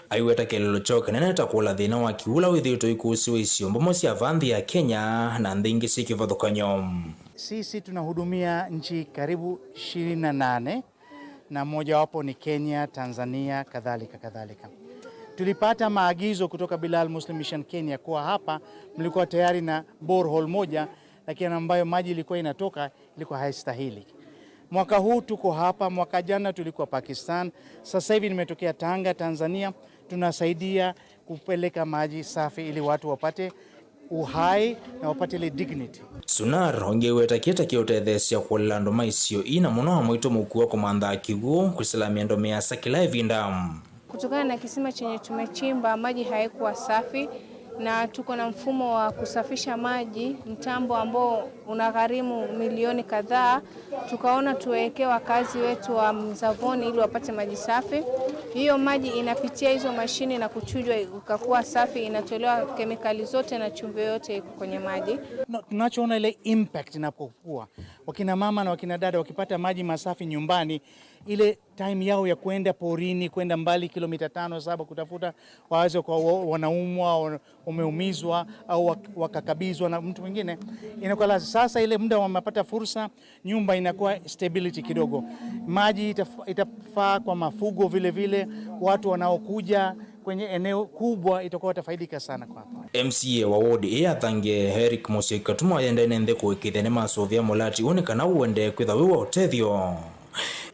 aiweta kĩlĩlo kyoo kĩnene ta kũla thĩna wa kĩw'ũ ũla wĩthĩĩtwe ũikũsĩwa isio mbomo sya va nthĩ ya Kenya na nthĩ ingĩ syĩ kĩvathũkany'o. Sisi tunahudumia nchi karibu ishirini na nane na mojawapo ni Kenya, Tanzania, kadhalika, kadhalika. Tulipata maagizo kutoka Bilal Muslim Mission Kenya kuwa hapa mlikuwa tayari na borehole moja, lakini ambayo maji ilikuwa inatoka ilikuwa haistahili. Mwaka huu tuko hapa, mwaka jana tulikuwa Pakistan, sasa hivi nimetokea Tanga, Tanzania. Tunasaidia kupeleka maji safi ili watu wapate uhai na wapate ile dignity. Sunar ũngĩ wĩta kĩta kĩũtetheesya kũlĩla andũ ma isio ii na mũno amwaitũ mũkuo kũmantha kĩw'ũ kwĩsĩla mĩendo mĩasa kĩla ĩvinda. Kutokana na kisima chenye tumechimba, maji haikuwa safi na tuko na mfumo wa kusafisha maji, mtambo ambao unagharimu milioni kadhaa. Tukaona tuwekee wakazi wetu wa Mzavoni ili wapate maji safi. Hiyo maji inapitia hizo mashini na kuchujwa ikakuwa safi, inatolewa kemikali zote na chumvi yote iko kwenye maji. No, tunachoona ile impact inapokuwa wakina mama na wakina dada wakipata maji masafi nyumbani, ile time yao ya kwenda porini, kwenda mbali kilomita tano, saba kutafuta, waweze kwa wa-, wanaumwa, wa-, wameumizwa au wak-, wakakabizwa na mtu mwingine, inakuwa la-, sasa ile muda wamepata fursa, nyumba inakuwa stability kidogo. Maji itaf-, itafaa kwa mafugo vile vile, watu wanaokuja kwenye eneo kubwa itakuwa watafaidika sana kwa hapa. M C A wa ward ĩĩ ya Thange, Eric Musyoki Katuma, aendee na nthĩ kũĩkĩĩthya nĩmasũvĩa mũlati ũũ nĩ kana ũendee kwĩtha wĩ wa ũtethyo.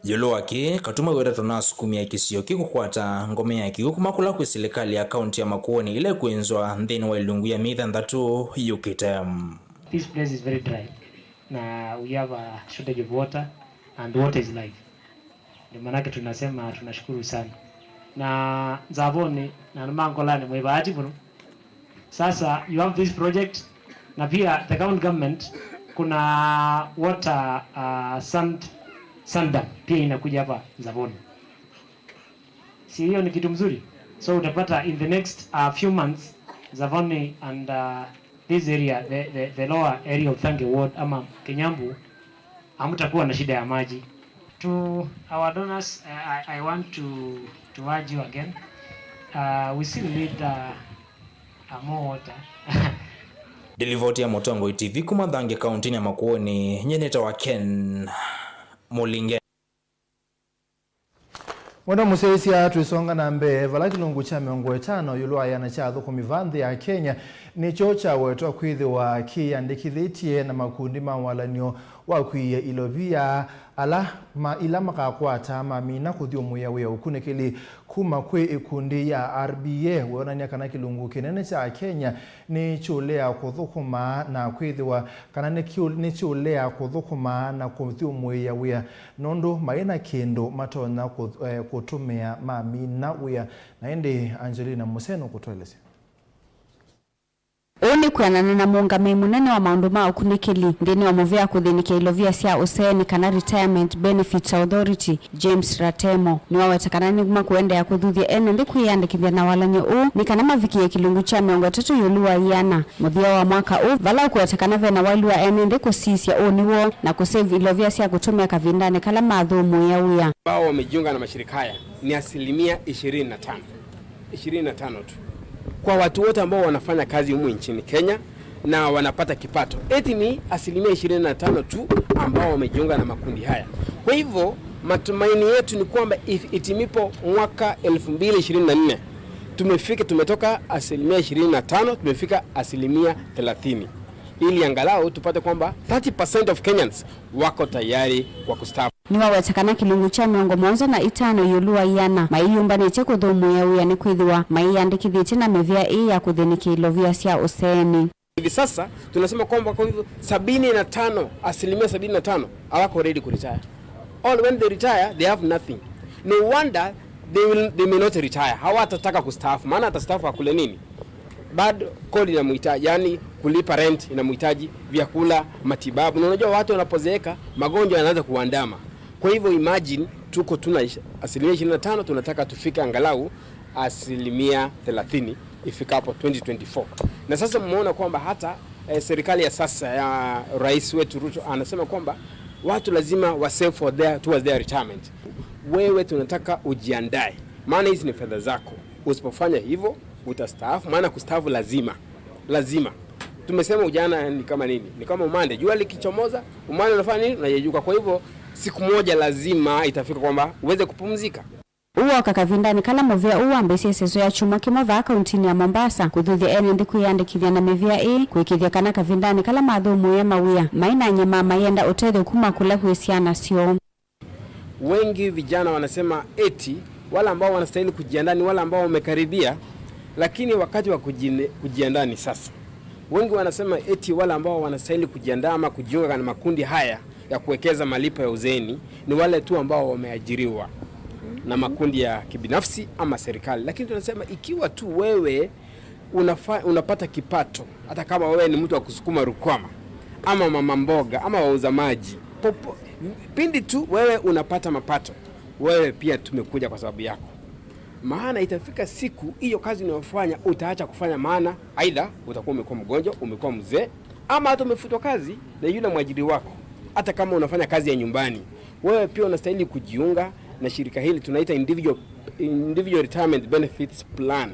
Ĩũlũ wa kĩĩ, Katuma wĩta tũnasukumĩa kĩsio kĩĩ kũkwata ngome ya kĩw'ũ kuma kũla kwĩ silikalĩ ya kaunti ya Makueni ĩla ĩkwĩnzwa nthĩnĩ wa ilungu ya myei thanthatũ yũkĩte. This place is very dry na we have a shortage of water and water is life. Ndio maanake tunasema tunashukuru sana. Na Nzavoni na Mangolani mwĩ bahati mũno. Sasa you have this project na pia the county government kuna water, uh, sand, sand dam pia inakuja hapa Nzavoni. Si hiyo ni kitu mzuri? So utapata in the next, uh, few months, Nzavoni and, uh, this area, the, the, the lower area of Thange Ward ama Kinyambu, hamtakuwa na shida ya maji. To our donors, uh, I, I want to, to urge you again. Uh, we still need, uh, uh, more water. Ndilivoti ya Mũtongoi T V kuma Thange kauntinĩ ya Makueni, nyie nĩtawa Ken Mũlinge. Mwendwa mũsyaĩĩsya, twĩsonga na mbee, vala kĩlungu kya mĩongo ĩtano ĩũlũ wa ĩana kya athũkũmi va nthĩ ya Kenya nĩkyo kyawetwa kwĩthĩwa kĩyĩandĩkĩthĩtye na makundi ma walany'o wa kwĩĩa ilovia ala ma, ila makakwata mamina kũthyũmũĩa wĩa ũkunĩkĩli kuma kwĩ ĩkundi ya R B A, weonany'a kana kĩlungu kĩnene kya Kenya nĩkyũlea kũthũkũma na kwĩthĩwa kana nĩkyũ-, nĩkyũlea kũthũkũma na kũthyũmũĩa wĩa nũndũ maĩ na kĩndũ matonya kũ-, eh, kũtũmĩa mamina wĩa. Na ĩndĩ Angelina Museno kũtũelesya. Ũu nĩ kwĩanana na mũũngamĩi mũnene wa maũndũ ma ũkunĩkĩli nthĩnĩ wa mũvĩa kũthĩnĩkya ilovia sya ũseeni kana Retirement Benefits Authority, James Ratemo, nĩwaweta kana nĩmakũendeea kũthuthya ene nthĩ kwĩyandĩkĩthya na walany'o ũũ nĩ kana mavikĩe kĩlungu kya mĩongo ĩtatũ ĩũlũ wa ĩana mũthya wa mwaka ũũ, vala ũkũweta kana ve na waĩlu wa ene nthĩ kũsisya ũnĩ woo na kũsave ilovia sya kũtũmĩa kavindanĩ kala mathũmũĩa wĩa. Ambao wamejiunga na mashirika haya ni asilimia ishirini na tano. Ishirini na tano tu kwa watu wote ambao wanafanya kazi humu nchini Kenya na wanapata kipato. Eti ni asilimia ishirini na tano tu ambao wamejiunga na makundi haya. Kwa hivyo, matumaini yetu ni kwamba if-, itimipo mwaka elfu mbili ishirini na nne, tumefika, tumetoka asilimia ishirini na tano, tumefika asilimia thelathini, ili angalau tupate kwamba thirty percent of Kenyans wako tayari kwa kustaafu. Nĩwaweta kana kĩlungu kya mĩongo mũonza na itano ĩũlũ wa ĩana maiyũmbanĩtye kũthũmũĩa wĩa nĩkwĩthĩwa maiyandĩkĩthĩtye na mĩvĩa ĩĩ ya kũthĩnĩkya ilovia sya ũseeni. Hivi sasa tunasema kwamba kwa hivyo sabini na tano, asilimia sabini na tano hawako ready kuretire. All when they retire, they have nothing. No wonder they will, they may not retire. Hawatataka kustaafu, maana atastaafu akule nini? Bado kodi inamhitaji, yani kulipa rent inamhitaji, vyakula, matibabu. Na unajua watu wanapozeeka, magonjwa yanaanza kuandama. Kwa hivyo imagine, tuko tuna ish-, asilimia ishirini na tano, tunataka tufike angalau asilimia thelathini ifikapo twenty twenty-four. Na sasa mmeona kwamba hata Eh, serikali ya sasa ya rais wetu Ruto anasema kwamba watu lazima wa save for their, towards their retirement. Wewe tunataka ujiandae, maana hizi ni fedha zako. Usipofanya hivyo utastaafu, maana kustaafu lazima, lazima. Tumesema ujana ni kama nini? Ni kama umande. Jua likichomoza, umande unafanya nini? Unayeyuka. Kwa hivyo siku moja lazima itafika kwamba uweze kupumzika. Ũũ woka kavindanĩ kala mũvĩa ũũ wambĩĩsye ĩseso ya kyumwa kĩmwe vaa kauntinĩ ya Mombasa, kũthuthya ene nthĩ kwĩyandĩkĩthya na mĩvĩa ĩĩ, kũĩkĩĩthya kana kavindanĩ kala mathũmũĩe mawĩa, maĩ na nyamaa mayenda ũtethyo kuma kũla kwĩ syana syoo. Wengi vijana wanasema eti wale ambao wanastahili kujiandaa ni wale ambao wamekaribia, lakini wakati wa kujine-, kujiandaa ni sasa. Wengi wanasema eti wale ambao wanastahili kujiandaa ama kujiunga na makundi haya ya kuwekeza malipo ya uzeeni ni wale tu ambao wameajiriwa na makundi ya kibinafsi ama serikali. Lakini tunasema ikiwa tu wewe unafa-, unapata kipato, hata kama wewe ni mtu wa kusukuma rukwama ama mama mboga ama wauza maji, popo-, pindi tu wewe unapata mapato, wewe pia tumekuja kwa sababu yako. Maana itafika siku hiyo kazi unayofanya utaacha kufanya, maana aidha utakuwa umekuwa mgonjwa, umekuwa mzee, ama hata umefutwa kazi na yule mwajiri wako. Hata kama unafanya kazi ya nyumbani, wewe pia unastahili kujiunga na shirika hili tunaita individual, Individual Retirement Benefits Plan,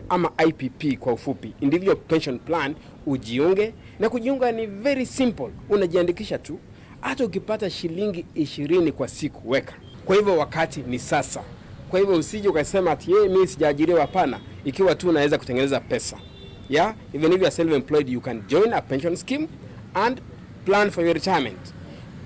ama I P P kwa ufupi, Individual Pension Plan, ujiunge. Na kujiunga ni very simple, unajiandikisha tu. Hata ukipata shilingi ishirini kwa siku, weka. Kwa hivyo wakati ni sasa. Kwa hivyo usije ukasema ati, "Yeye, mimi sijaajiriwa." Hapana, ikiwa tu unaweza kutengeneza pesa. Yeah, even if you are self-employed, you can join a pension scheme and plan for your retirement.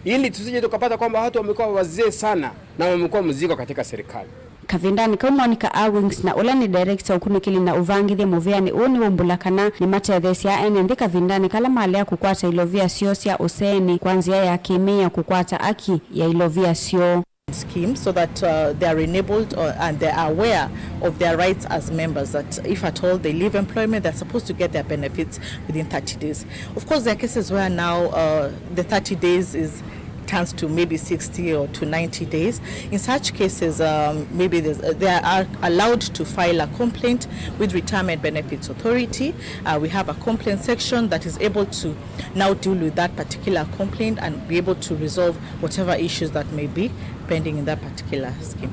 Ili tusije tukapata kwamba watu wamekuwa wazee sana na wamekuwa mzigo katika serikali. Kavindanĩ kau, Monica Awings, na ũla nĩ director ũkunĩkĩli na ũvangĩthya mũvĩanĩ ũũ, nĩwaumbũla kana nĩmatetheesyaa ene nthĩ kavindanĩ kala malea kũkwata ilovia syoo sya ũseenĩ kwa nzĩa ya kĩmĩao kũkwata aki ya ilovia syoo. Scheme so that, uh, they are enabled, uh, and they are aware of their rights as members, that if at all they leave employment, they're supposed to get their benefits within thirty days. Of course, there are cases where now, uh, the thirty days is turns to maybe sixty or to ninety days. In such cases, um, maybe there's, uh, they are allowed to file a complaint with Retirement Benefits Authority. Uh, we have a complaint section that is able to now deal with that particular complaint and be able to resolve whatever issues that may be pending in that particular scheme.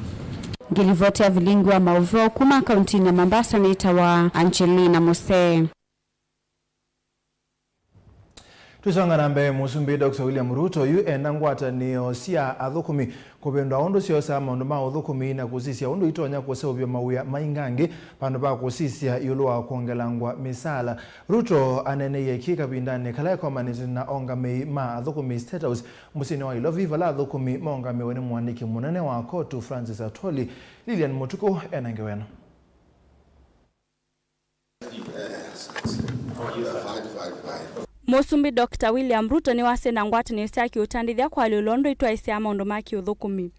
Ngĩlivoti ya vilingi wa maũvoo kuma kauntinĩ ya Mombasa nĩtawa Angelina Musee. Tũisonga na mbee, Mũsumbĩ Doctor William Ruto yu ena ngwatanĩo sya athũkũmi kũvĩndũa ũndũ syosaa maũndũ ma ũthũkũmi na kũsisya ũndũ itonya kũseũvya mawĩa maingangĩ vandũ va kũsisya ĩũlũ wa kwongelangwa mĩsaala. Ruto aneeneie kĩ kavindanĩ kala ekomanĩte na ongamĩi ma athũkũmi State House mũsyĩnĩ wa Ilovi, vala athũkũmi maũngamĩwe nĩ mũandĩki mũnene wa kotu Francis Atwoli. Lilian Mũtukũ ena ngewa ĩno. Mũsumbĩ Doctor William Ruto nĩwasya na ngwatanĩo sya kĩũtandĩthya kũalyũla ũndũ itwaĩsyaa maũndũ ma kĩũthũkũmi.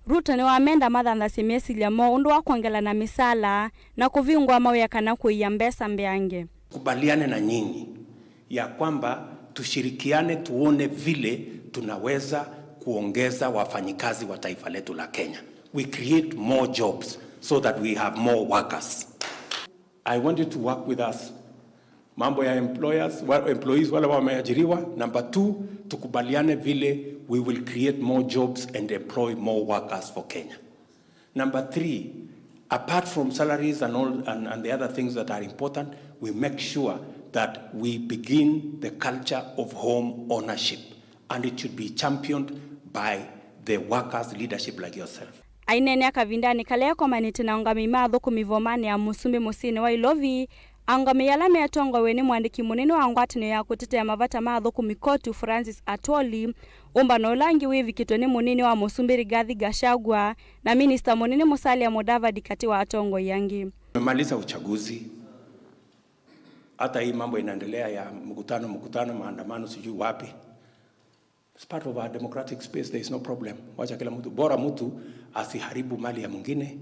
Ruto nĩwamenda mathanthasye mesilya moo ũndũ wa kwongela na mĩsaala na kũvingũa mawĩa kana kũia mbesa mbeange. Kubaliane na nyinyi ya kwamba tushirikiane tuone vile tunaweza kuongeza wafanyikazi wa taifa letu la Kenya. We create more jobs so that we have more workers. I want you to work with us. Mambo ya employers, wa-, employees wale wameajiriwa. Number two, tukubaliane vile we will create more jobs and employ more workers for Kenya. Number three, apart from salaries and all, and, and the other things that are important, we make sure that we begin the culture of home ownership, and it should be championed by the workers' leadership like yourself. Aineenea kavindanĩ kala ekomanĩte na aũngamĩi ma athũkũmi vomanĩ ya Mũsumbĩ mũsyĩnĩ wa Ilovi, aũngamĩi ala metongoew'e nĩ mũandĩki mũnene wa ngwatanĩo ya kũtetea mavata ma athũkũmi kotu Francis Atwoli, ũmbano ũla ũngĩ wĩvikĩtwe nĩ mũnini wa Mũsumbĩ Rigathi Gachagua na minista mũnene Musalia Mudavadi katĩ wa atongoi angĩ. Tumemaliza uchaguzi. Hata hii mambo inaendelea ya mkutano, mkutano, maandamano sijui wapi. It's part of our democratic space, there is no problem. Wacha kila mtu, bora mtu asiharibu mali ya mwingine,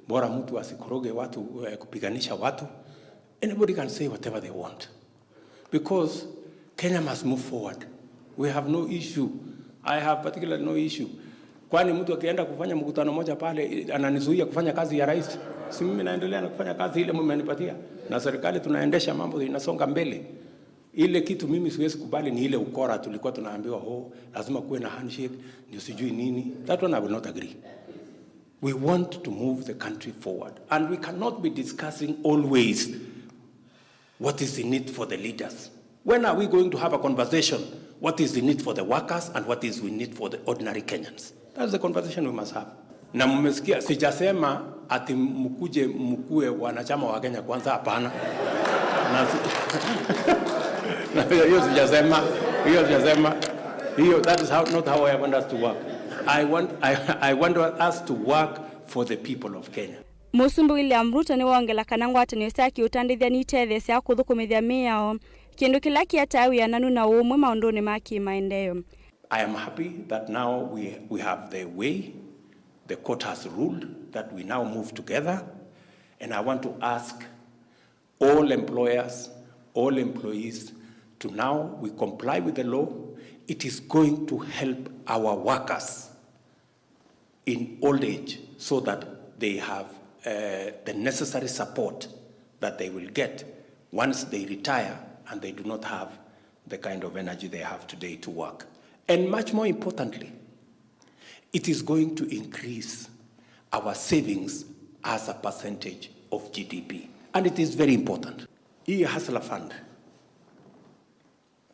bora mtu asikoroge watu, eh, kupiganisha watu. Anybody can say whatever they want. Because Kenya must move forward. We have no issue. I have particularly no issue. Kwani mtu akienda kufanya mkutano moja pale, eh, ananizuia kufanya kazi ya rais? Si mimi naendelea na kufanya kazi ile mmenipatia. Na serikali tunaendesha, mambo inasonga mbele. Ile kitu mimi siwezi kubali ni ile ukora tulikuwa tunaambiwa, "Oh, lazima kuwe na handshake, ndio sijui nini." That one I will not agree. We want to move the country forward, and we cannot be discussing always what is in it for the leaders. When are we going to have a conversation what is in it for the workers and what is in it for the ordinary Kenyans? That's the conversation we must have. Na mmesikia, sijasema ati mkuje mkuwe wanachama wa Kenya Kwanza, hapana. Na si-, na hiyo sijasema, hiyo sijasema. Hiyo, that is how, not how I want us to work. I want, I, I want us to work for the people of Kenya. Mũsumbĩ William Ruto nĩwongela kana ngwatanĩo sya kĩũtandĩthya nitetheesya kũthũkũmĩthya mĩao, kĩndũ kĩla kĩetae wĩananu na ũũmwe maũndũnĩ ma kĩmaendeeo. I am happy that now we, we have the way, the court has ruled that we now move together, and I want to ask all employers, all employees to now we comply with the law. It is going to help our workers in old age so that they have, uh, the necessary support that they will get once they retire and they do not have the kind of energy they have today to work. And much more importantly, it is going to increase our savings as a percentage of G D P. And it is very important. Hii Hustler Fund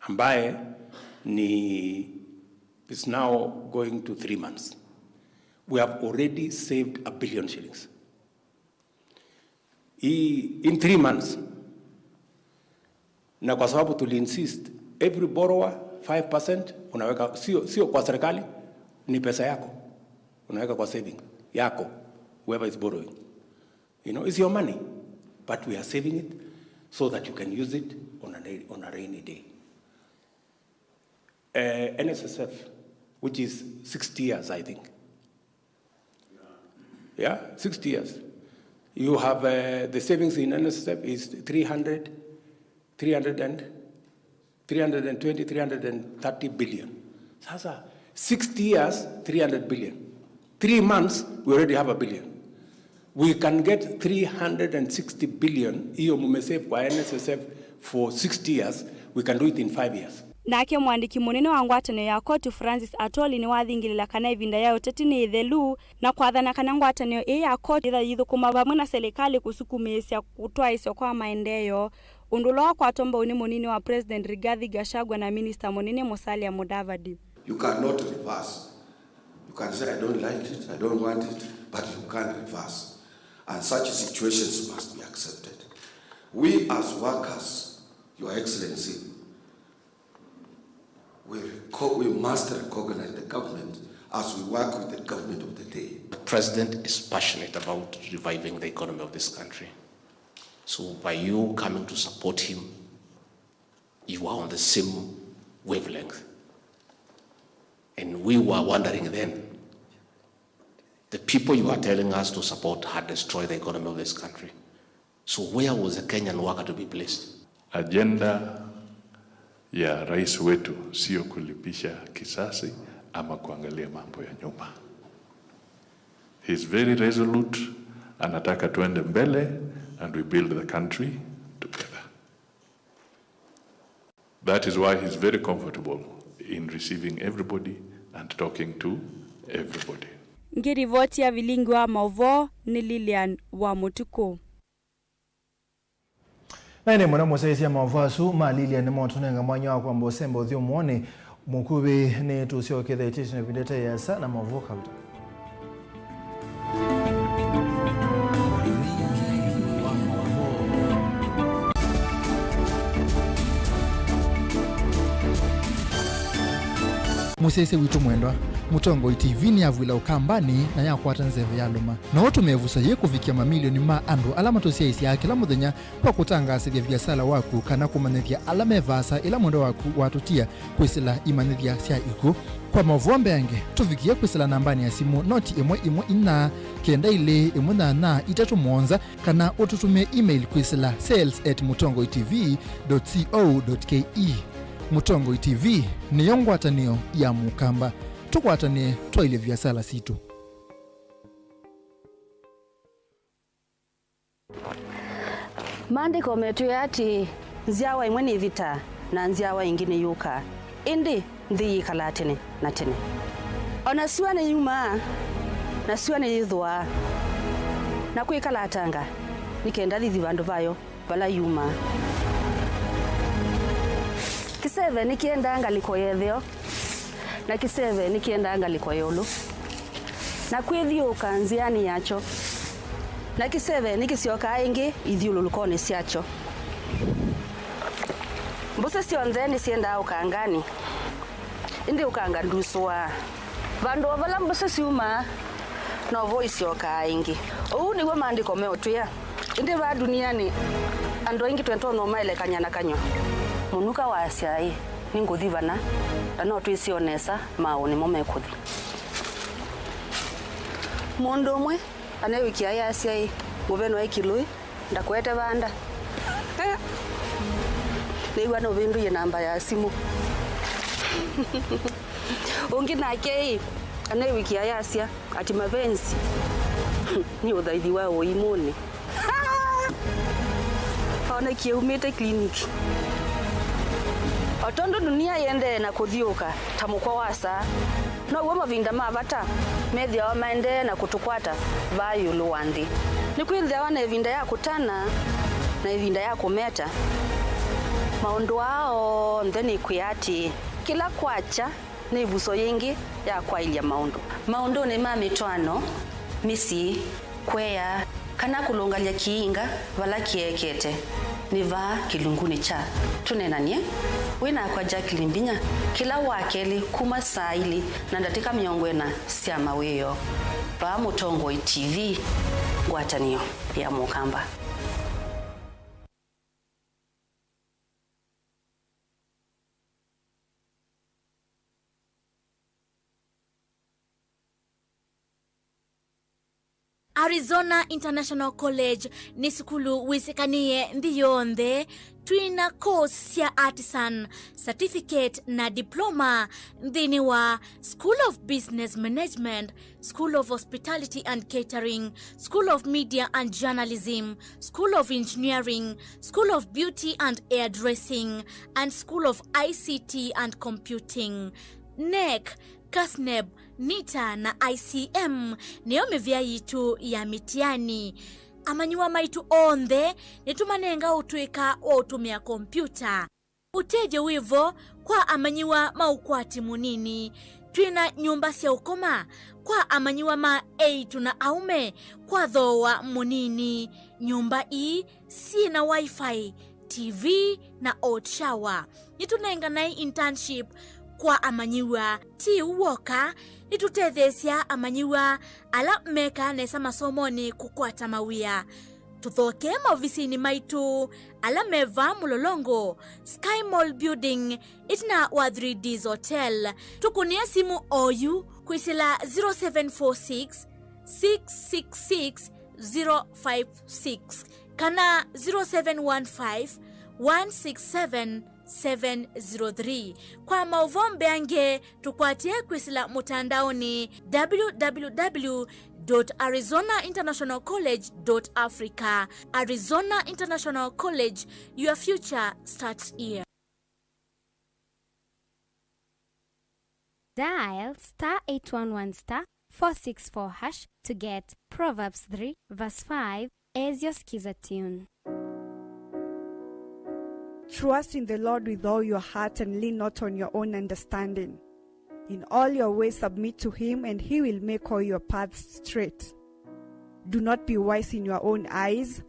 ambaye ni, is now going to three months. We have already saved a billion shillings. Hii, in three months. Na kwa sababu tuli insist, every borrower, five percent unaweka, sio, sio kwa serikali, ni pesa yako. Unaweka kwa saving yako, whoever is borrowing. You know, it's your money, but we are saving it so that you can use it on a, on a rainy day. Uh, N S S F, which is sixty years, I think. Yeah, sixty years. You have, uh, the savings in N S S F is three hundred, three hundred and, three hundred and twenty, three hundred and thirty billion. Sasa, sixty years, three hundred billion. Three months, we already have a billion. We can get three hundred and sixty billion, hiyo mumesave kwa N S S F for sixty years, we can do it in five years. Nake mwandĩki mũnene wa ngwatanĩo ya koti Francis Atoli nĩwathingĩlĩla kana ĩvinda ya ũteti nĩ ĩthelu, na kwathana kana ngwatanĩo ĩĩ ya koti yĩtha yĩthũkũma vamwe na selekalĩ kũsukumĩĩsya kũtwaĩsya kwa maendeeo, ũndũ ũla wakwatwa mbau nĩ mũnini wa President Rigathi Gachagua na minista mũnini Musalia Mudavadi. You cannot reverse. You can say, "I don't like it, I don't want it," but you can't reverse. And such situations must be accepted. We as workers, Your Excellency, we reco-, we must recognize the government as we work with the government of the day. The president is passionate about reviving the economy of this country. So by you coming to support him, you are on the same wavelength. And we were wondering then, the people you are telling us to support had destroyed the economy of this country. So where was the Kenyan worker to be placed? Agenda ya rais wetu sio kulipisha kisasi ama kuangalia mambo ya nyuma. He's very resolute, anataka tuende mbele and we build the country together. That is why he's very comfortable in receiving everybody and talking to everybody. Ngĩrivoti ya vilingi wa maũvoo nĩ Lilian wa Mũtukũ. Na ĩndĩ mũno mũsyaĩĩsya maũvoo asu ma Lilian nĩmotũnenga mwanya wa kwamba ũsemba ũthyũmũonĩ mũkuvĩ. Nĩtũsyokethya ĩtĩtĩ na ĩvinda ĩte ĩasa na maũvoo kauta. Mũsyaĩĩsya witũ mwendwa, Mũtongoi T V nĩyavw'ĩla Ũkambanĩ na yakwata nzeve ya lũma. No ũtũme ĩvuso yĩĩ kũvikĩa mamilioni ma andũ ala matũsyaĩĩsyaa kĩla mũthenya kwa kũtangaasĩthya viasala waku kana kũmanyĩthya ala me vaasa ĩla mwendwa waku watũtia kwĩsĩla imanyĩthya sya ikw'ũ. Kwa maũvoo mbeange, tũvikĩe kwĩsĩla nambanĩ ya simũ noti ĩmwe ĩmwe inya, kenda ilĩ ĩmwe nyanya itatũ mũonza, kana ũtũtũmĩe email kwĩsĩla sales at mũtongoi T V dot co dot K E. Mũtongoi T V nĩyo ngwatanĩo ya Mũkamba. Tũkwatanĩe twaĩlye viasala sitũ. Maandĩko metwĩe atĩĩ, nzyawa ĩmwe nĩvĩtaa, na nzyawa ĩngĩ nĩyũkaa, ĩndĩ nthĩ yĩkalaa tene na tene. O na syũa nĩyumaa, na syũa nĩyĩthũaa, na kwĩkalatanga, nĩ kenda thithi vandũ vayo vala yumaa. Kĩseve nĩkĩendaa ngalĩko ya ĩtheo, na kĩseve nĩkĩendaa ngalĩko ya ĩũlũ, na kwĩthyũũka nzĩanĩ yakyo, na kĩseve nĩkĩsyokaa ĩngĩ ithyũlũlũkonĩ syakyo. Mbũsĩ syonthe nĩsyendaa ũkanganĩ, ĩndĩ ũkanga ndusũaa. Vandũ o vala mbũsĩ syumaa, novo isyokaa ĩngĩ. Ũu nĩw'o Maandĩko meũtwĩa. Ĩndĩ vaa dunianĩ, andũ aingĩ twĩtonya ũmaelekany'a na kanyw'a. Mũnuka waasya, "Ĩ, nĩngũthi vana, na no twĩsĩ o nesa maaũ nĩmo mekũthi." Mũndũ ũmwe anewĩkĩa ayasya, "Ĩ, ngũvenwa ĩ kĩlũĩ, ndakũete vanda." Nĩw'a nũvĩndũie namba ya simũ. Ũngĩ nake ĩ, anewĩkĩa ayasya, ati mapenzi nĩ ũthaithi wa ũimũnĩ. Onekie umĩte clinic. O tondũ dunia yĩendee na kũthyũũka ta mũkwa wa saa, now'o mavinda ma vata methĩawa maendee na kũtũkwata vaa ĩũlũ wa nthĩ. Nĩkwĩthĩawa na ĩvinda ya kũtana na ĩvinda ya kũmeta. Maũndũ aa onthe nĩ kwĩa atĩĩ, kĩla kwakya nĩ ĩvuso yĩngĩ ya kwaĩlya maũndũ. Maũndũnĩ ma mĩtwaano, mĩsyĩ, kũea, kana kũlũngalya kĩinga vala kĩekete, nĩ vaa kĩlungunĩ kya Tũneenany'e. Wĩ nakwa Jacqueline Mbinya kĩla Wakelĩ kuma saa ilĩ na ndatĩka mĩongo ĩna sya mawĩoo, vaa Mũtongoi T V, ngwatanĩo ya Mũkamba. Arizona International College nĩ sukulu wĩsĩkanĩe nthĩ yonthe. Twĩ na course sya artisan, certificate na diploma nthĩnĩ wa School of Business Management, School of Hospitality and Catering, School of Media and Journalism, School of Engineering, School of Beauty and Hairdressing, and School of I C T and Computing. NEC, CASNEB, NITA na I C M nĩyo mĩvĩa yitũ ya mĩtiani. Amanyĩw'a maitũ onthe nĩtũmanenga ũtũĩka wa ũtũmĩa kompiuta. Ũtethyo wĩ vo kwa amanyĩw'a ma ũkwati mũnini. Twĩ na nyũmba sya ũkoma kwa amanyĩw'a ma eĩtu na aũme kwa thooa mũnini. Nyũmba ii syĩ na Wi-Fi, T V na hot shower. Nĩtũnenganae internship kwa amanyĩw'a. Ti ũu w'oka, nĩtũtetheesya amanyĩw'a ala mekaa nesa masomonĩ kũkwata mawĩa. Tũthokee maovisinĩ maitũ ala me vaa Mũlolongo, Sky Mall Building, ĩtina wa Three Ds Hotel. Tũkũnĩe simũ oyu kwĩsĩla zero seven four six, six six six, zero five six kana zero seven one five, one six seven, seven zero three. Kwa maũvoo mbeange, tũkwatĩe kwĩsĩla mũtandaonĩ, w w w dot arizona international college dot africa. Arizona International College, your future starts here. Dial star eight one one star four six four hash to get Proverbs three verse five as your Skiza tune. Trust in the Lord with all your heart and lean not on your own understanding. In all your ways submit to him, and he will make all your paths straight. Do not be wise in your own eyes.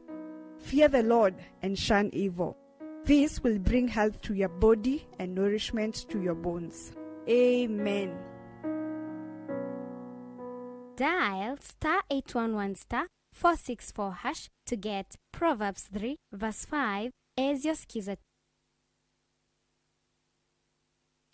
Fear the Lord and shun evil. This will bring health to your body and nourishment to your bones. Amen. Dial star eight one one star four six four hash to get Proverbs three verse five as your Skiza.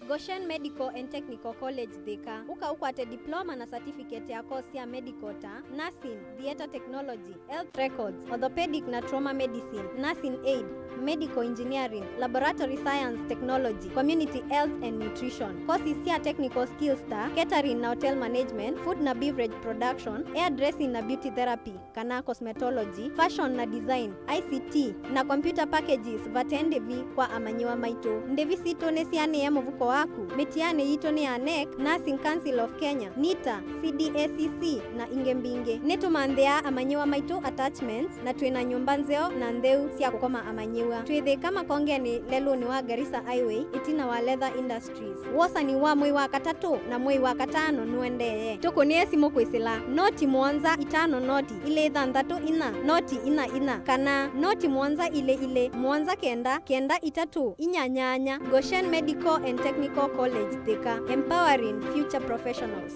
Goshen Medical and Technical College Thika. Ũka ũkwate diploma na certificate ya course sya medical ta nursing, theatre technology, health records, orthopedic na trauma medicine, nursing aid, medical engineering, laboratory science technology, community health and nutrition. Courses sya technical skills ta catering na hotel management, food na beverage production, hairdressing na beauty therapy kana cosmetology, fashion na design, I C T, na computer packages vate ndĩvi kwa amanyĩw'a maitũ. Ndĩvi sitũ nĩsianĩe mũvuko waku. Mĩtianĩ yitũ nĩ ya nec, Nursing Council of Kenya, nita, C D A C C, na ingĩ mbingĩ. Nĩtũmanthĩaa amanyĩw'a maitũ attachments, na twĩ na nyũmba nzeo na ntheu sya kũkoma amanyĩw'a. Twĩ Thĩka Makongenĩ, lelũnĩ wa Garissa Highway, ĩtina wa Leather Industries. Wosani wa mwei wa katatũ na mwei wa katano nũendee. Tũkũnĩe simũ kwĩsĩla noti mũonza itano noti ilĩ thanthatũ inya noti inya inya kana noti mũonza ilĩ ilĩ mũonza kenda kenda itatũ inya nyanya. Goshen Medical and Technical College Thika, empowering future professionals.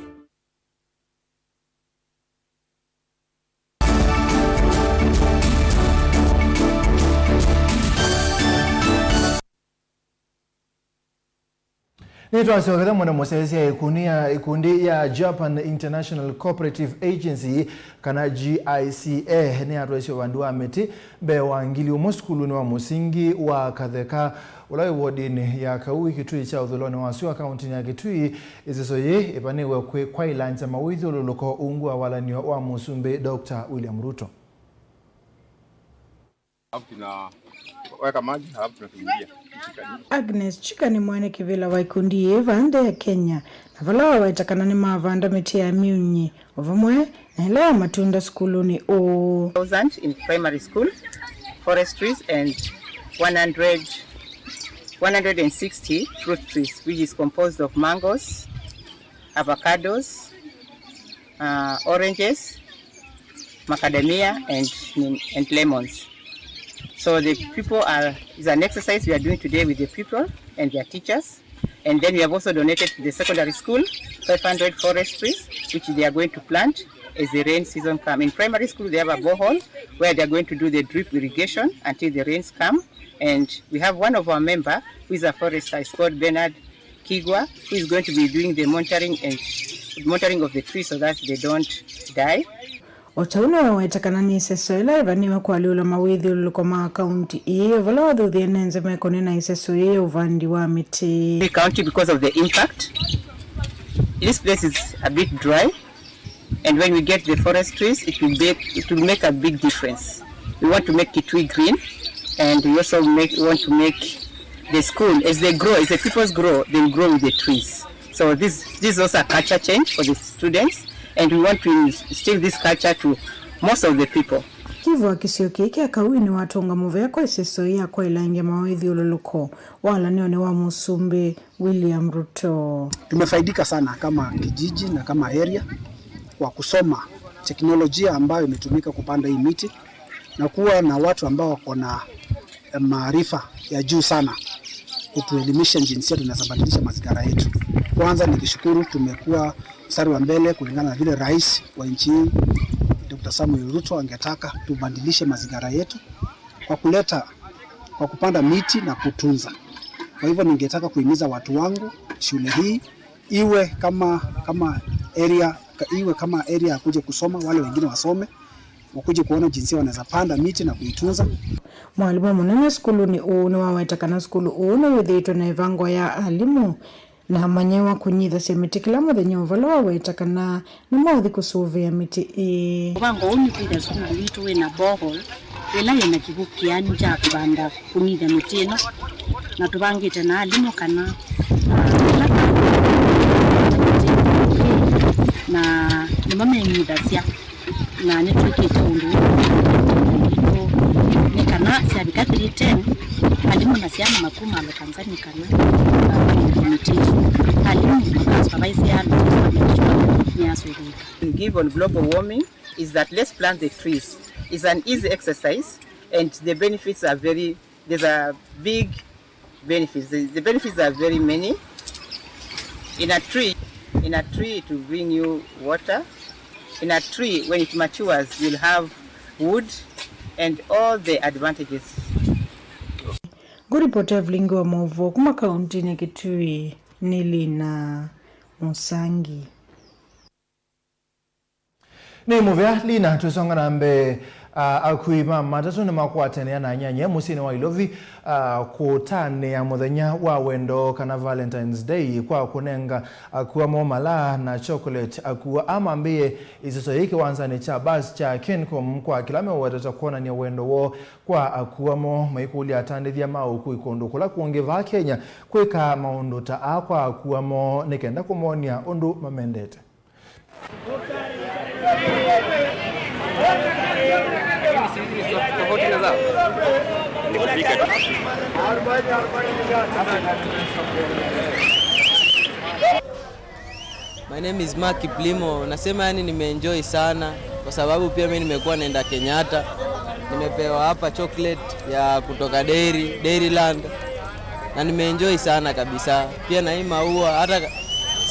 Nĩtwasyoka mũno mũsyaĩĩsya ĩkundi ya, ĩkundi ya Japan International Cooperative Agency, kana G I C A, nĩyatwaisye ũvandi wa mĩtĩ mbee wa ngili ũmwe sukulunĩ wa mũsingi wa Katheka, ũla wĩ wodinĩ ya Kaui, Kitui kya ũthũĩlonĩ wa sua, kaũntĩnĩ ya Kitui. Ĩseso yĩĩ ĩvanĩwe kwĩ kwa ilanja mawĩthyũlũlũko ungu wa walan'yo wa Mũsumbĩ Doctor William Ruto. Alafu tunaweka maji, alafu tunatumwagia. Agnes Chika nĩ mwene kĩvĩla wa ikundi yĩĩ vaa nthĩ ya Kenya, na vala waweta kana nĩmavanda mĩtĩ ya myunyi o vamwe na ĩla ya matunda sukulunĩ ũũ. Thousand in primary school, forest trees and one hundred, one hundred and sixty fruit trees, which is composed of mangoes, avocados, uh, oranges, macadamia, and, and lemons. So the people are, is an exercise we are doing today with the people and their teachers. And then we have also donated to the secondary school five hundred forest trees, which they are going to plant as the rain season come. In primary school, they have a borehole where they are going to do the drip irrigation until the rains come. And we have one of our member who is a forester, is called Bernard Kigwa, who is going to be doing the monitoring and monitoring of the trees so that they don't die. O ta ũu nĩwaweta kana nĩ ĩseso ĩla ĩvanĩwe kũalyũla mawĩthyũlũlũko ma kaunti ĩĩ, o vala wathuthĩe nĩ nzĩ mekonĩ na ĩseso yĩĩ ya ũvandi wa mĩtĩ. The county, because of the impact, this place is a bit dry. And when we get the forest trees, it will be, it will make a big difference. We want to make Kitui green, and we also make, want to make the school, as they grow, as the pupils grow, they grow with the trees. So this, this is also a culture change for the students, and we want to instill this culture to most of the people. Chief wa kĩsio kĩĩ kya Kaui nĩwatũnga mũvea kwa ĩseso ya kwaĩlangya mawĩthyũlũlũko walanĩonĩ wa Mũsumbĩ William Ruto. Tumefaidika sana kama kijiji na kama area kwa kusoma teknolojia ambayo imetumika kupanda hii miti na kuwa na watu ambao wako na, eh, maarifa ya juu sana kutuelimisha jinsi tunaweza badilisha mazingira yetu. Kwanza nikishukuru, tumekuwa mstari wa mbele kulingana na vile rais wa nchi hii, Doctor Samuel Ruto, angetaka tubadilishe mazingira yetu kwa kuleta, kwa kupanda miti na kutunza. Kwa hivyo ningetaka kuhimiza watu wangu, shule hii iwe kama, kama area, iwe kama area ya kuja kusoma, wale wengine wasome, wakuje kuona jinsi wanaweza panda miti na kuitunza. Mwalimũ mũnene sukulunĩ ũũ nĩwaweta kana sukulu ũũ nĩwĩthĩĩtwe na ĩvango ya alimũ na amanyĩw'a kũnyithasya mĩtĩ kĩla mũthenya, o vala waweta kana nĩmaũthi kũsũvĩa mĩtĩ ĩĩ. Mũvango ũũ nĩ kwĩthĩa sukulu witũ wĩ na borehole ĩla yĩ na kĩw'ũ kĩani kya kũvanda, kũnyithya mĩtĩ ĩno, na tũvangĩte na alimũ kana, ah, ĩla na nĩmo menyithasya. Na nĩtwĩkĩte ũndũ ũũ nĩ kana syavika grade ten, alimũ na syana makuma Lokanzani kana community, alimũ makasupervise andũ nĩasũvĩka. Give on global warming is that let's plant the trees. It's an easy exercise and the benefits are very, there's a big benefits. The, the benefits are very many. In a tree, in a tree it will bring you water. In a tree, when it matures, you'll have wood and all the advantages. Ngũripoti Evelyn Ngiwa Maũvoo kuma kauntinĩ ya Kitui. Nĩ Lina Mũsangi. Nĩ mũvea, Lina. Twĩsonga na mbee, a, akui ma matatũ nĩmakwatanĩa na anyanya mũsyĩnĩ wa Ilovi, a, kũtanĩa mũthenya wa wendo, kana Valentine's Day, kwa kũnenga akua moo malaa na chocolate. Akua aa mambĩĩe ĩseso yĩĩ kĩwanzanĩ kya bus kya Kencom kwa kĩla meũwetete kwonany'a wendo woo kwa akua moo, maikũlya atandĩthya ma ũkui kũndũ kũla kũngĩ vaa Kenya kwĩkaa maũndũ ta aa kwa akua moo nĩ kenda kũmony'a ũndũ mamendete. My name is Mark Kiplimo. Nasema yani nimeenjoy sana kwa sababu pia mimi nimekuwa naenda Kenyatta. Nimepewa hapa chocolate ya kutoka Dairy, Dairyland. Na nimeenjoy sana kabisa. Pia na hii maua, hata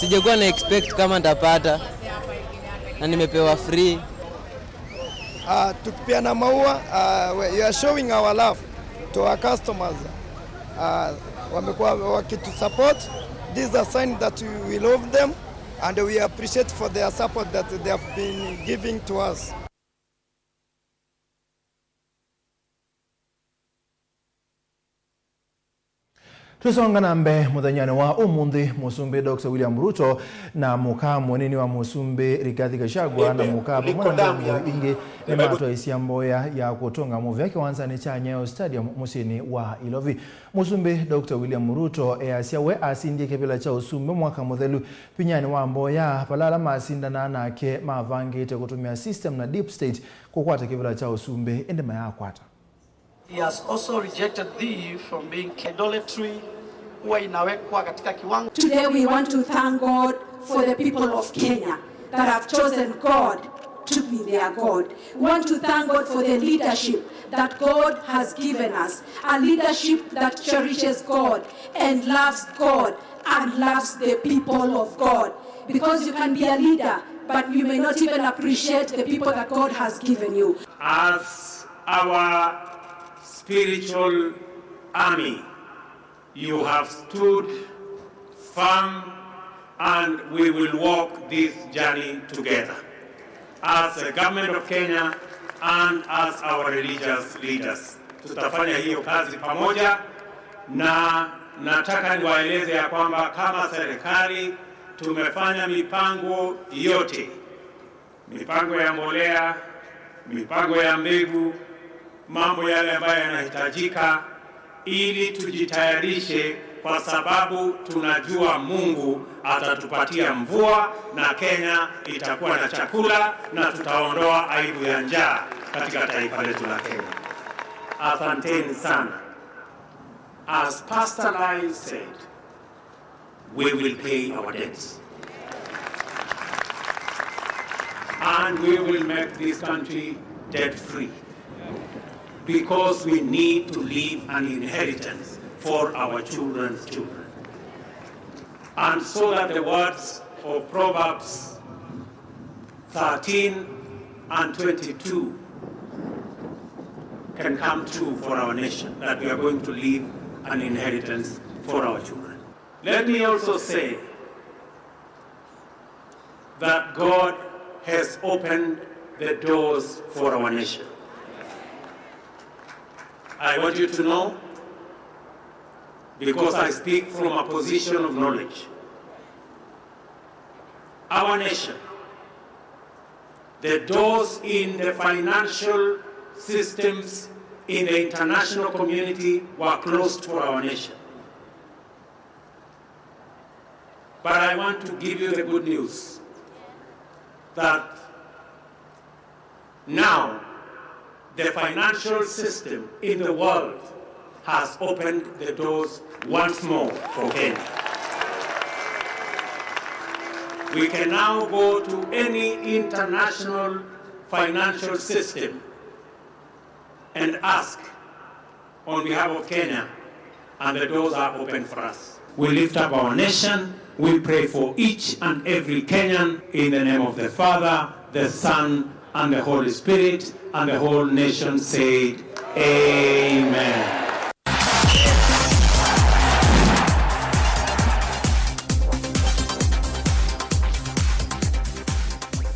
sijakuwa na expect kama nitapata. Na nimepewa free. Ah, tukipeana maua, ah, we, you are showing our love to our customers. Ah, wamekuwa wakitusupport. This is a sign that we love them and we appreciate for their support that they have been giving to us. Twĩsonga na mbee, mũthenyanĩ wa ũmũnthĩ, Mũsumbĩ Doctor William Ruto na mũka mũnini wa Mũsumbĩ Rigathi Gachagua na mũka vamwe na nthembo ingĩ nĩmatwaĩsya mboya ya kũtũnga mũvea kĩwanzanĩ kya Nyayo Stadium mũsyĩnĩ wa Ilovi. Mũsumbĩ Doctor William Ruto easya we asindie kĩvĩla kya ũsumbĩ mwaka mũthelu vinyanĩ wa mboya, vala ala masindanaa nake mavangĩte kũtũmĩa system na deep state kũkwata kĩvĩla kya ũsumbĩ, ĩndĩ mayaakwata. He has also rejected thee from being idolatry, huwa inawekwa katika kiwango. Today we want to thank God for the people of Kenya that have chosen God to be their God. We want to thank God for the leadership that God has given us, a leadership that cherishes God and loves God and loves the people of God. Because you can be a leader, but you may not even appreciate the people that God has given you. As our spiritual army, you have stood firm and we will walk this journey together. As the government of Kenya and as our religious leaders, tutafanya hiyo kazi pamoja, na nataka niwaeleze ya kwamba kama serikali tumefanya mipango yote, mipango ya mbolea, mipango ya mbegu, mambo yale ambayo yanahitajika ili tujitayarishe, kwa sababu tunajua Mungu atatupatia mvua na Kenya itakuwa na chakula na tutaondoa aibu ya njaa katika taifa letu la Kenya. Asanteni sana. As Pastor Lai said, we will pay our debts. And we will make this country debt-free. Because we need to leave an inheritance for our children's children. And so that the words of Proverbs thirteen and twenty-two can come true for our nation, that we are going to leave an inheritance for our children. Let me also say that God has opened the doors for our nation. I want you to know, because I speak from a position of knowledge, our nation, the doors in the financial systems in the international community were closed for our nation. But I want to give you the good news that now the financial system in the world has opened the doors once more for Kenya. We can now go to any international financial system and ask on behalf of Kenya, and the doors are open for us. We lift up our nation. We pray for each and every Kenyan in the name of the Father, the Son, and the Holy Spirit, and the whole nation said, Amen.